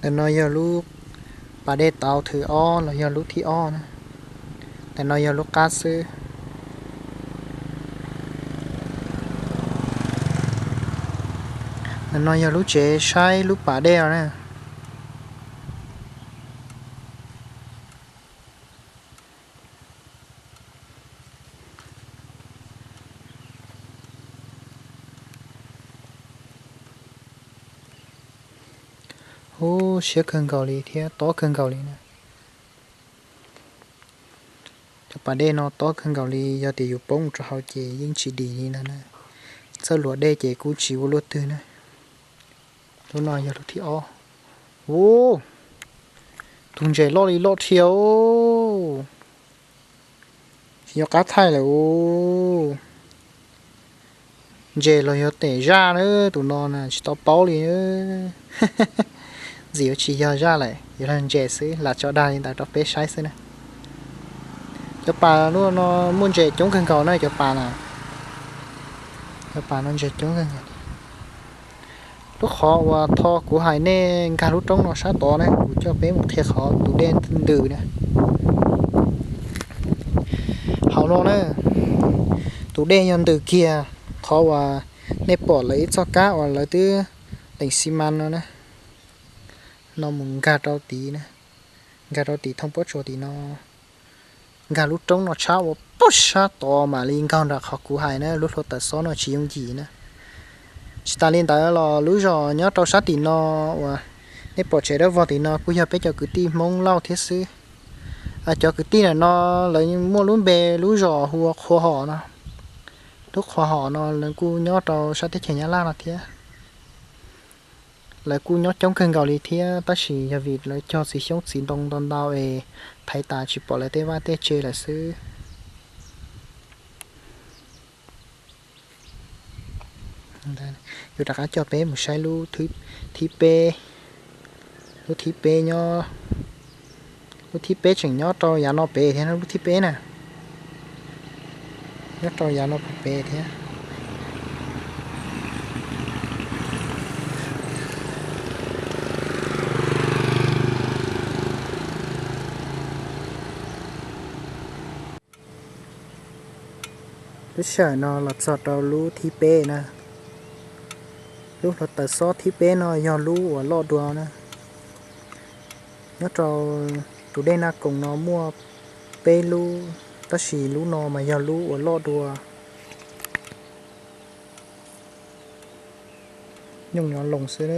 Ntawm no yog lub pas dej tauv thwv ob los yog lub thib ob na. Ntawm no yog lub qab xwb. Ntawm no yog lub tsev saib lub pas dej os na. Huv, siab kawg nkaus li thiab tob kawg nkaus li na. Cov pas dej no tob kawg nkaus li, yog tias yus poob rau hauv ces yeej tsis dim li ntag na. Txawj luam dej ces kuj tsis ua luaj twg na. Lub no yog lub thib ob. Ub, tus ntses loj li loj dhia. Tsis nco qab thaij lawm ub. Ntses los yog tes zaj na, tus no na tsis tau paub li. Ntxim yuav tsis yog zaj lawm, yuav yog ntses xwb, lam tso dag li ntawd rau peb saib xwb na. Cov pas lub no muaj ntses coob kawg nkaus na cov pas na. Cov pas no ntses coob kawg nkaus. Lub qhov uas tho kuv hais nej nkag lub roob no sab tod na, kuv coj peb mus qhia qhov tus dej ntws na. Hauv no na, tus dej yog ntws kiag qhov uas nej pom lawv ib txoj kab uas lawv twb teem xi mas no na, no mus nkag rau tid na, nkag rau tim thooj pob tsuas tim no, nkag lub roob no tshab ua puag sab tod mam li nkaug nram qhov kuv hais na, lub hluav taws xob no tsis yooj yim na. Tsis tas li ntawd los lub zos nyob rau sab tim no uas nej pom tsev dawb vog tim no kuj yog peb cov kwv tij Hmoob Lauj thiab xwb. Cov kwv tij ntawm no lawv muaj lub npe lub zos hu ua Qhua Hom no. Lub Qhua Hom no lawv kuj nyob rau sab teb chaws Nyab Laj no thiab. Lawv kuj nyob coob kawg nkaus li thiab, tab sis yog vim lawv cog txiv xyoob txiv ntoo ntau ntau es thaiv tas tsis pom lawv tej vaj tej tsev lawm xwb. Yuav rov qab coj peb mus saib lub thib peb. Lub thib peb nyob, lub thib peb tseem nyob rau yav no pem thiab, lub thib peb na, nyob rau yav no pem thiab. Lub sij hawm no los txog rau lub thib peb na. Lub hluav taws xob thib peb no yog lub uas loj dua na. Nyob rau tus dej Naj Koom no muaj peb lub, tab sis lub no mas yog lub uas loj dua. Nyooj nyob loo xwb.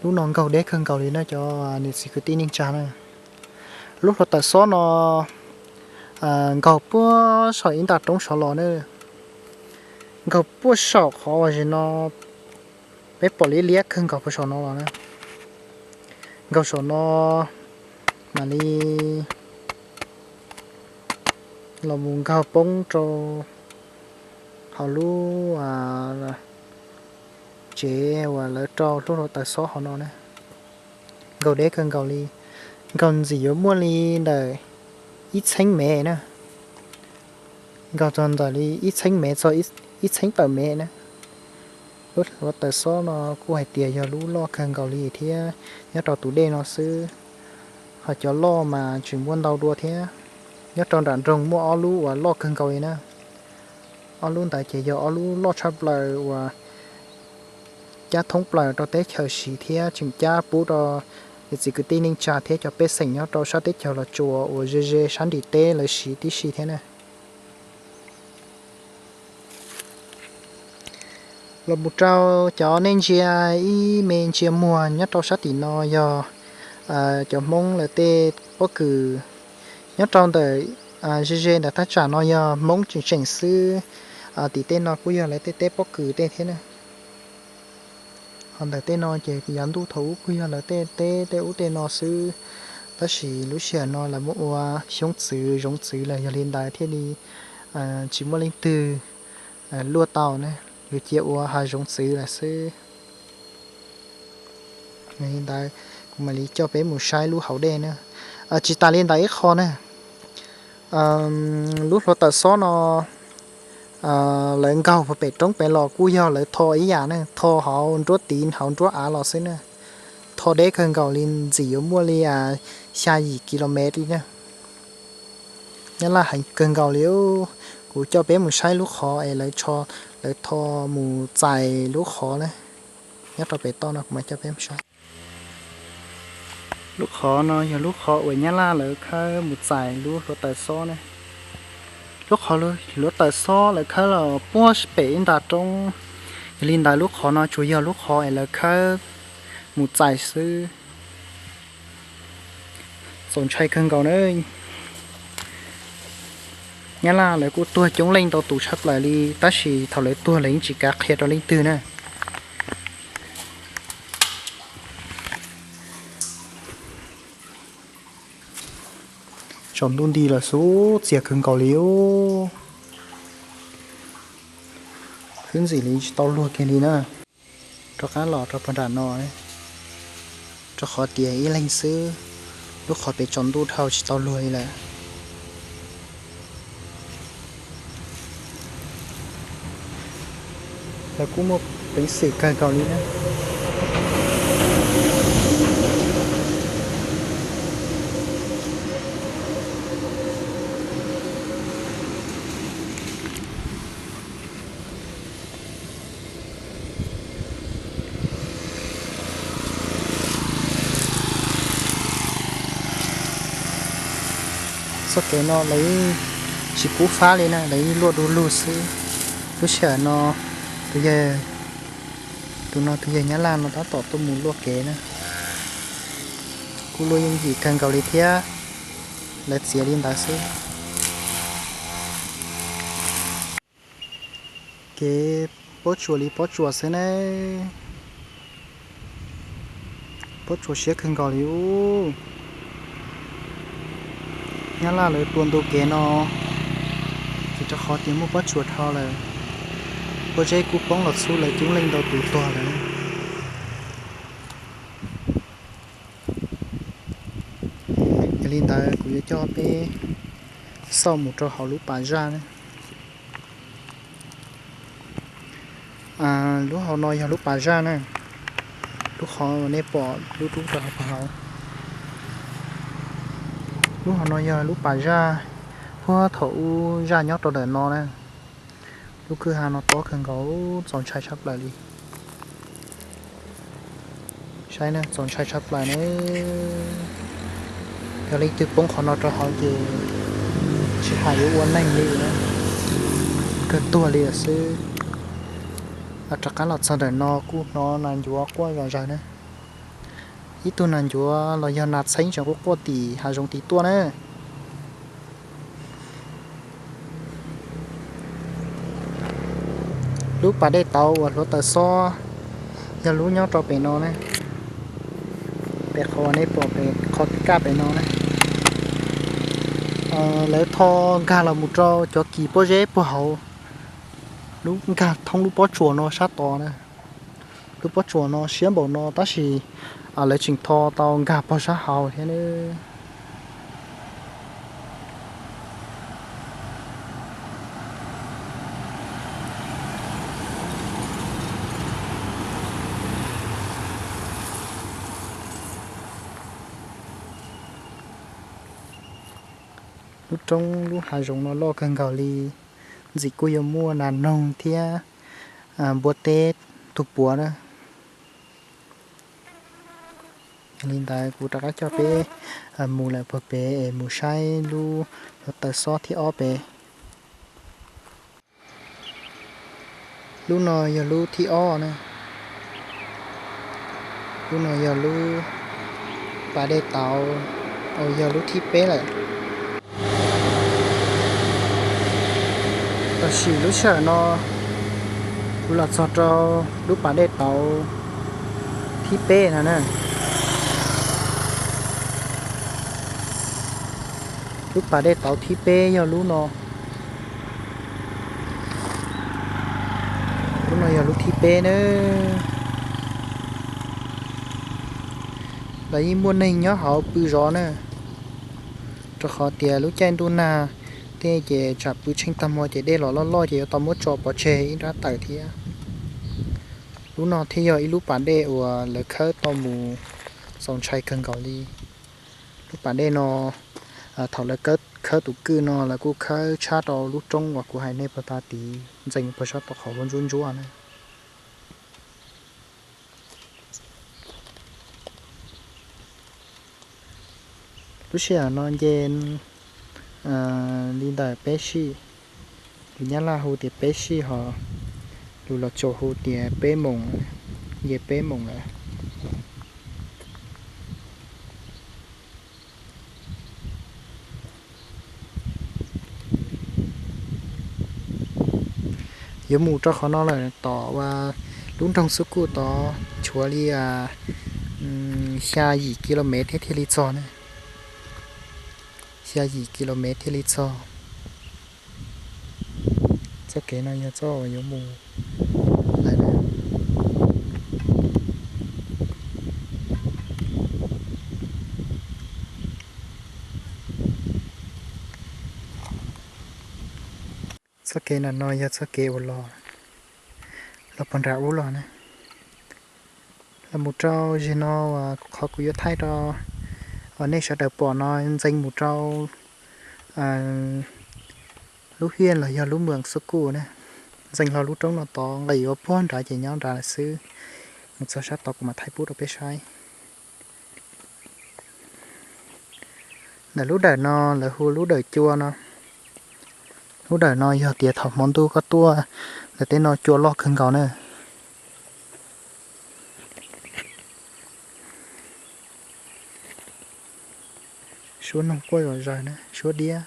Lub no nkaug deb kawg nkaus li na cov niam txiv kwv tij neej tsa na. Lub hluav taws xob no nkaug puag saum ib nta roob saud los na. Nkaug puag saum qhov uas zim no peb pom liab liab kawg nkaus puag saum no los na. Nkaug saum no mam li Los mus nkaug poob rau hauv lub tsev uas lawv rau lub hluav taws xob hauv no na. Nkaug deb kawg nkaus li, nkaug ntxim yuav muaj li ntawm ib txheeb mev na. Nkaug txog ntawm li ib txheeb mev txog ib txheeb tawm mev na. Lub hluav taws xob no kuj hais tias yog lub loj kawg nkaus li thiab, nyob rau tus dej no xwb. Ho cov loj mas tseem muaj ntau dua thiab. Nyob rau nram nroog muaj ob lub uas loj kawg nkaus li na. Ob lub ntawd ces yog ob lub loj tshaj plaws uas cab thoob plaws rau teb chaws siv thiab tseem cab pub rau niam txiv kwv tij neej tsa thiab cov pej xeem nyob rau sab teb chaws Los Tsuas uas ze ze sab nrim teb lawv siv tib si thiab na. Los mus rau cov nej ntsia ib me ntsia muag nyob rau sab tim no yog cov Hmoob lawv tej pob kws. Nyob rau ntawm ze ze ntawm thaj tsam no yog Hmoob tseem tseem xwb. Tim tej no kuj yog lawv tej teb pob kws tej thiab na. Ho ntawm tej no ces yav ntuj thaum ub kuj yog lawv tej teb tej ub tej no xwb, tab sis lub sij hawm no lawv muab ua xyoob txwv zoov txwv lawm, yog li ntawd thiaj li tsis muaj leej twg luaj tau ne, yuav cia ua hav zoov txwv lawm xwb. Yog li ntawd kuv mam li coj peb mus saib lub hauv dej na. Tsis tas li ntawd ib qho na, lub hluav taws xob no lawv nkaug pem roob pem los kuj yog lawv tho ib yam ne, tho hauv nruab tiv hauv nruab av los xwb na. Tho deb kawg nkaus li, ntxim yuav muaj li xya yim kilomev li na. Nyab Laj heev kawg nkaus li. Kuv coj peb mus saib lub qhov es lawv tho mus txais lub qhov na. Nyob rau pem toj no kuv mam coj peb mus saib. Lub qhov no yog lub qhov uas Nyab Laj lawv khawb mus txais lub hluav taws xob ne. Lub qhov hluav taws xob lawv khawb los puag pem ib nta roob, yog li ntawd lub qhov no tsuas yog lub qhov es lawv khawb mus txais xwb. Txaus ntshai kawg nkaus na. Nyab Laj lawv kuj tuag coob leej ntau tus tshaj plaws li, tab sis thaum lawv tuag lawv yeej tsis kav qhia rau leej twg na. Tsaus ntuj nti lawm xub txias kawg nkaus li. Khwb ntxim li tsis tau luag kiag li na. Rov qab los rau puag nram no, rau qhov tias ib leeg xwb, lub qhov pem tsaus ntuj dhau tsis tau luag li lawm. Lawv kuj muaj peev xwm kawg nkaus li na. Txoj kev no lawv tsis pub fab li na, lawv luaj du lug xwb. Lub sij hawm no tus yawg, tus no tus yawg Nyab Laj no tab tom tuaj mus luaj kev na. Kuj luaj yooj yim kawg nkaus li thiab, lawv txiav li ntawd xwb. Kev pob tsuas li pob tsuas xwb ne. Pob tsuas siab kawg nkaus li ub. Nyab Laj lawv tua ntu kev no ces rau qhov tias muaj pob tsuas dhau lawm, pob zeb kuj poob los txhub lawv coob leej ntau tus tuag lawm. Yog li ntawd kuv yuav coj peb xauj mus rau hauv lub pas zaj na. Lub hauv no yog lub pas zaj na, lub qhov uas nej pom lub dub rau hauv pas hauv. Lub hauv no yog lub pas zaj, puag thaum ub zaj nyob rau ntawm no na. Lub kwj ha no tob kawg nkaus, txaus ntshai tshaj plaws li. Saib na, txaus ntshai tshaj plaws na. Yog leej twg poob qhov no rau hauv ces tsis hais yuav ua neeg li na, kawg tuag li lawm xwb. Rov qab los txog ntawm no kuj hnov nas ncuav quaj zom zaws na. Ib tug nas ncuav los yog nas txheeb tseem quaj quaj tim hav zoov tid tuaj na. Lub pas dej tauv uas hluav taws xob yog lub nyob rau pem no ne, pem qhov uas nej pom pem qhov kaj pem no ne. Lawv tho nkag los mus rau cov kis pob zeb puag hauv, lub nkag thoob lub pob tsuas no sab tod na. Lub pob tsuas no siab npaum no tab sis lawv tseem tho tau nkag pog sab hauv thiab na. Lub roob lub hav zoov no loj kawg nkaus li, ntxim kuj yuav muaj nas noog thiab npua teb tug puav na. Yog li ntawd kuv rov qab coj peb mus lawm puag pem es mus saib lub hluav taws xob thib ob pem. Lub no yog lub thib ob na. Lub no yog lub pas dej tauv, yog lub thib peb lawm. Tam sim lub sij hawm no kuv los txog rau lub pas dej tauv thib peb no na. Lub pas dej tauv thib peb yog lub no. Lub no yog lub thib peb na. Lawv yeej muaj neeg nyob hauv pw zov na, rau qhov tias lub caij ntuj nag tej ces tsam pw tsheej tag hmo ces dej los loj loj ces yuav tau muab tso pov tseg ib nrab tawm thiab. Lub no thiaj yog ib lub pas dej uas lawv khawb tau mus txaus ntshai kawg nkaus li. Lub pas dej no, thaum lawv khawb tus kwj no lawv kuj khawb tshab rau lub roob uas kuv hais nej puag ta tid ntxees puag sab tom qhov huab ntsuab ntsuab na. Lub sij hawm no nce li ntawm peb sij, lus Nyab Laj hu tias peb sij ho lus Los Tsuas hu tias peb moos, nce peb moos lawm. Yuav mus rau qhov no lawm tom uas lub nroog Xub Kuj tod tshuav li xya yim ki lo mev thiaj thiaj li txog na. Xya yim ki lo mev thiaj li txog. Txoj kev no yog txoj uas yuav mus lawm. Txoj kev nram no yog txoj kev uas los, los puag nram ub los na. Los mus rau zem no, qhov kuv yuav thaij rau uas nej sawv daws pom no ntxees mus rau lub hiaj los yog lub moos Xub Kuj na. Ntxees hlo lub roob no tod nqis ua puag nrad ces nyob nrad lawm xwb. Mus txog sab tod kuv mam thaij pub rau peb saib. Ntawm lub dawm no lawv hu lub dawm cua no. Lub dawm no yog tias thaum hmo ntuj koj tuaj ntawm tej no cua loj kawg nkaus na. Suab noog quaj zom zaws na, suab diab,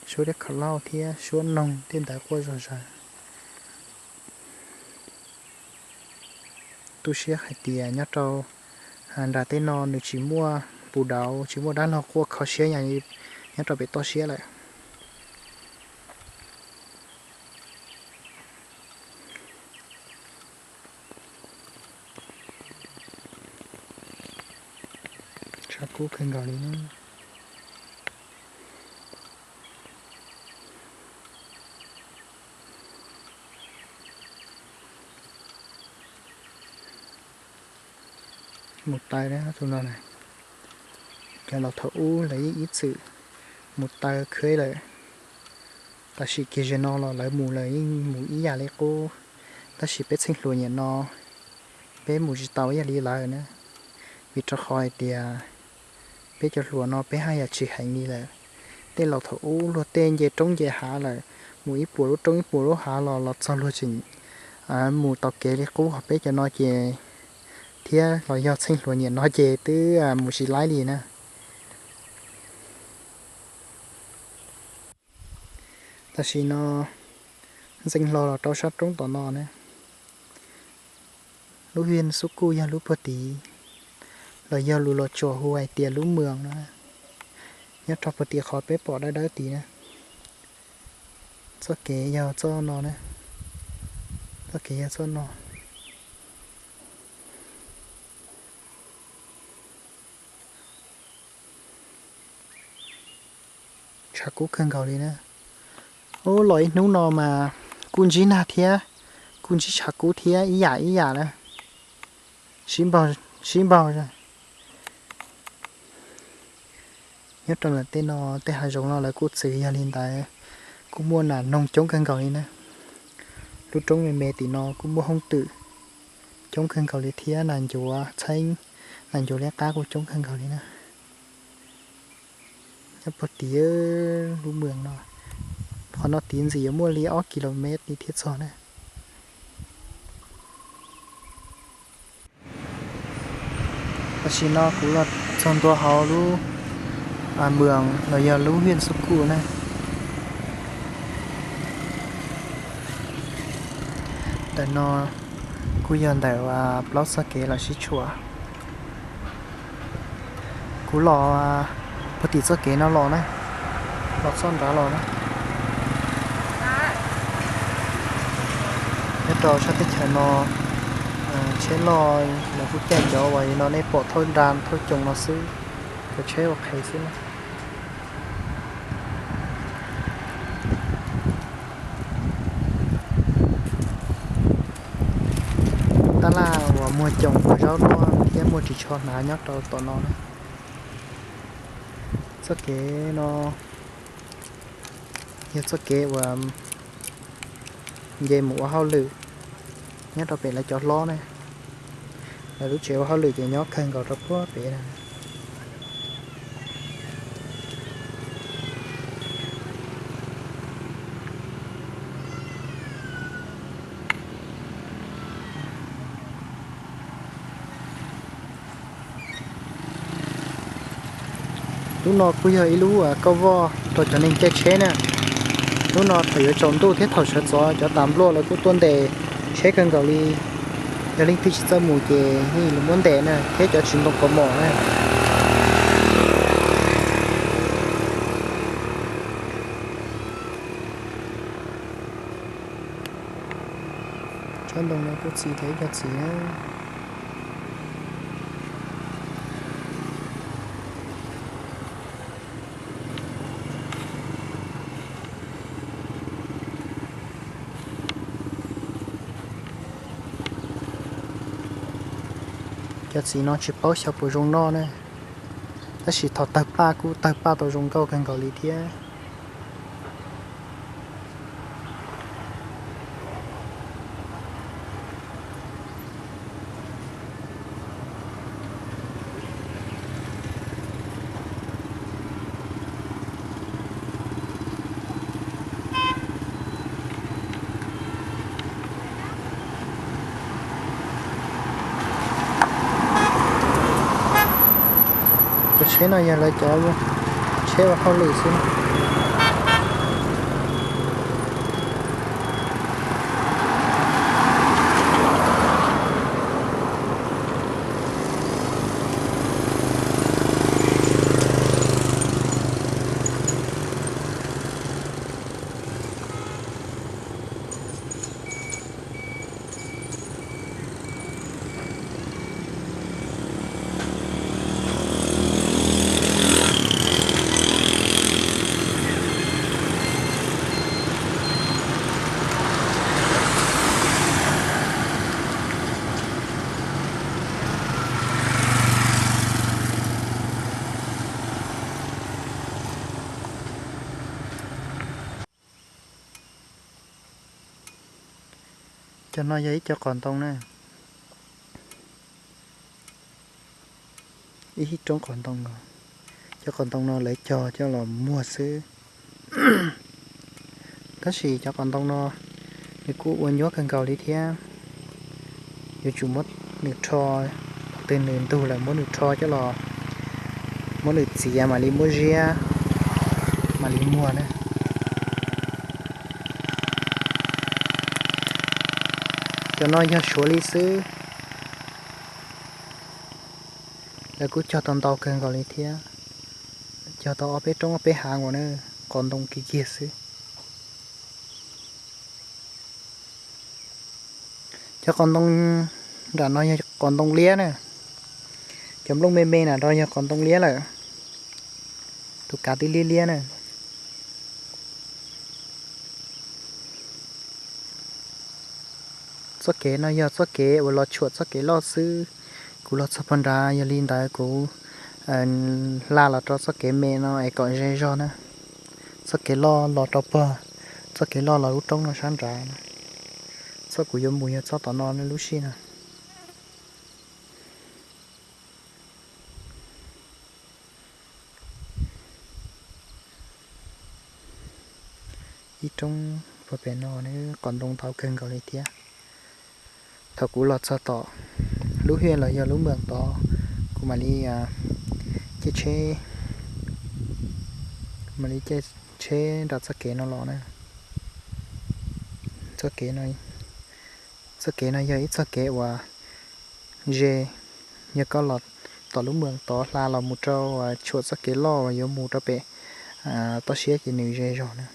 suab diab khaum lauj thiab suab noog tej ntawd quaj zom zaws. Tu siab hais tias nyob rau nram tej no nws tsis muaj pus dauv, tsis muaj dab laug quaj kho siab nyob rau pem toj siab lawm. Tshav kub kawg nkaus li. Mus taw tus no, cov laus thaum ub lawv yeej ib txwm mus taw khwb lawm. Tam sim kiag zaum no los lawv mus lawm yeej mus ib yam li qub, tab sis peb txheej hluas niaj no peb mus tsis tau ib yam li lawv na, vim rau qhov hais tias peb cov hluas no peb haj yam tsis heev li lawm. Tej laus thaum ub luag tej nce roob nce hav lawm, mus ib puas lub roob ib puas lub hav los los txog luag tseem mus tau kev li qub, ho peb cov no ces thiab los yog txheej hluas niaj no ces twb mus tsis laib li na. Tam sim no ntxeev hlo los rau sab roob tom no na. Lub hiaj Xub Kuj yog lub puag tid, los yog lus Los Tsuas hu hais tias lub moos no. Nyob rau puag tim qhov peb pom dawb dawb tid na, txoj kev yog txoj no na, txoj kev yog txoj no. Tshav kub kawg nkaus li na. Ub, los ib hnub no mas kuj ntsib nag thiab, kuj ntsib tshav kub thiab, ib yam ib yam na. Sib npaug, sib npaug. Nyob rau lawm tej no, tej hav zoov no lawv kuj txwv yog li ntawd, kuj muaj nas noog coob kawg nkaus li na. Lub roob me me tim no kuj muaj hoob twm coob kawg nkaus li thiab, nas ncuav txheeb, nas ncuav liab qab kuj coob kawg nkaus li na. Nyob puag tim lub moos no, qhov no tiv ntxim yuav muaj li ob kilomev li thiaj txog na. Tam sim no kuv los txog ntua hauv lub moos los yog lub hiaj Xub Kuj na. Ntawm no kuj yog ntawm plaub txoj kev los sib tshuam. Kuv los puag tim txoj kev no los na, los txoj nrad los na. Nyob rau sab teb chaws no, tsheb loj lawv kuj caij cov uas no nej pom thauj nra thauj coos no xwb, cov tsheb ua qhev xwb na. Tab laj uas muag coos muag zaub luaj thiab muaj ris tsho hnav nyob rau tom no na. Txoj kev no yog txoj kev uas nce mus ua hauj lwm nyob rau pem lawv cov hlob ne. Lawv lub tsev ua hauj lwm ces nyob kawg nkaus rau puag pem na. Lub no kuj yog ib lub kauj voj rau cov neeg caij tsheb na. Lub no thaum yuav tsaus ntuj thiab thaum sawv ntxov cov tas npluaj lawv kuj tuaj ntes tsheb kawg nkaus li. Yog leej twg tsis txawj mus ces yeej muab ntes na, thiab cov tsis ntoo kaus mom na. Tsob ntoo no kuj txi tau ib co txiv na. Cov txiv no tsis paub xyov puas zoo noj ne, tab sis thaum tawg paj kuj tawg paj tau zoo nkauj kawg nkaus li thiab. Cov tsheb no yog lawv cov tsheb ua hauj lwm xwb. Cov no yog ib co qos ntoo na, ib roob qos ntoo. Cov qos ntoo no lawv cog coj los muag xwb, tab sis cov qos ntoo no nws kuj ua nyuab kawg nkaus li thiab. Yuav tsum muab nws rho, thaum twg nws ntug lawm muab nws rho coj los, muab nws txiav mam li muab ziab, mam li muag na. Cov no yog suav li xwb, lawv kuj cog tau ntau kawg nkaus li thiab. Cog tau ob peb roob ob peb hav nkaus na, qos ntoo kiag kiag xwb. Cov qos ntoo nram no yog qos ntoo liab na. Cov nplooj me me nram no yog qos ntoo liab lawm. Tus kav twb liab liab na. Txoj kev no yog txoj kev uas los tshuam txoj kev loj xwb. Kuv los txog puag nrad, yog li ntawd kuv hla los rau txoj kev me no es kom ze zog na. Txoj kev loj los rau puag, txoj kev loj los lub roob no sab nrad. Txoj kuv yuav mus yog txoj tom no lub sij no. Ib roob puag pem no qos ntoo ntau kawg nkaus li thiab. Thaum kuv los txog tom lub hiaj los yog lub moos tod, kuv mam li caij tsheb, mam li caij tsheb nram txoj kev no los na. Txoj kev no yog ib txoj kev uas ze, yog koj los tom lub moos tod hla los mus rau tshuam txoj kev loj uas yuav mus rau pem toj siab ces nws ze zog na.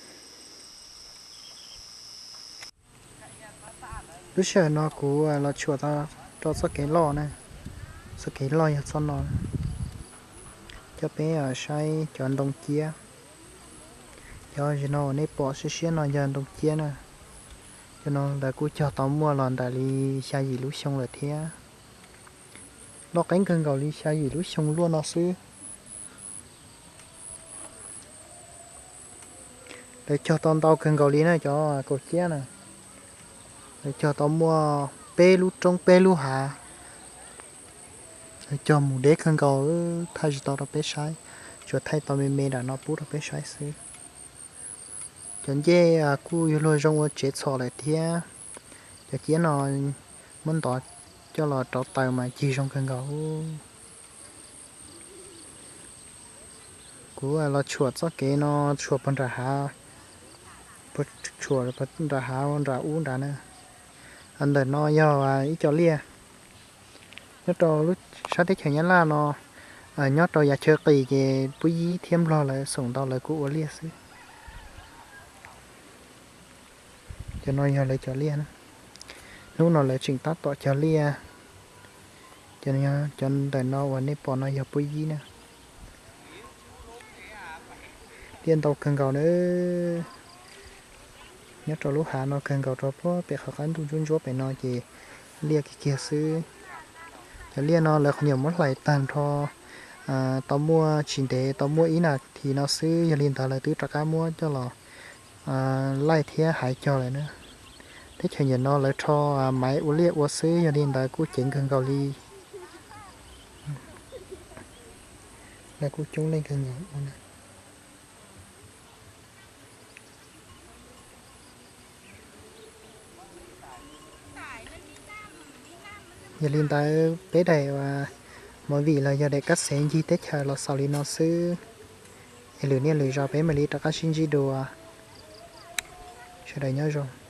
Lub sij hawm no kuv los tshuam rau txoj kev loj na, txoj kev loj yog txoj no. Coj peb saib cov ntoo ciab. Cov no uas nej pom siab siab no yog ntoo ciab na. Cov no ntawd kuj cog tau muaj los ntawm li xya yim lub xyoo lawm thiab. Loj qeeb kawg nkaus li xya yim lub xyoo luaj no xwb. Lawv cog tau ntau kawg nkaus li na cov kaus ciab na. Lawv cog tau muaj peb lub roob peb lub hav. Lawv cog mus deb kawg nkaus, thaij tsis tau rau peb saib, tsuas thaij tau me me nram no pub rau peb saib xwb. Cov ncej kuj yuav luag zoo ua tsev txhom lawm thiab. Cov ciab no muab ntov coj los rauv taws mas cig zoo kawg nkaus. Kuv los tshuam txoj kev no tshuam puag nram hav, tshuam nram hav nram ub nrad na. Ntawm no yog ib co liaj nyob rau lub sab teb chaws Nyab Laj no, nyob rau yav chaw qis ces Puab Yib thiab Nplog lawv xoom ntau lawv kuj ua liaj xwb. Cov no yog lawv cov liaj na. Hnub no lawv tseem tab tom cog liaj. Cov ntawm no uas nej pom no yog Puab Yib na. Liaj ntau kawg nkaus na. Nyob rau lub hav no kawg nkaus rau puag pem qhov qab ntuj ntsuab ntsuab pem no ces liaj kiag kiag xwb. Cov liaj no lawv qhov nyuam muab hlais tag nrho tau muaj tsis ntev tau muaj ib nas this no xwb, yog li ntawd lawv twb rov qab muab coj los laij thiab hais cog lawm na. Teb chaws ntawm no lawv rho maiv ua liaj ua xwb, yog li ntawd kuj ceev kawg nkaus li. Lawv kuj coob leej kawg nkaus ua na. Yog li ntawd peb daim movie los yog daim kab xev ncig teb chaws los xaus li no xwb. Es lwm niaj lwm zaus peb mam li rov qab sib ntsib dua. Sawv daws nyob zoo.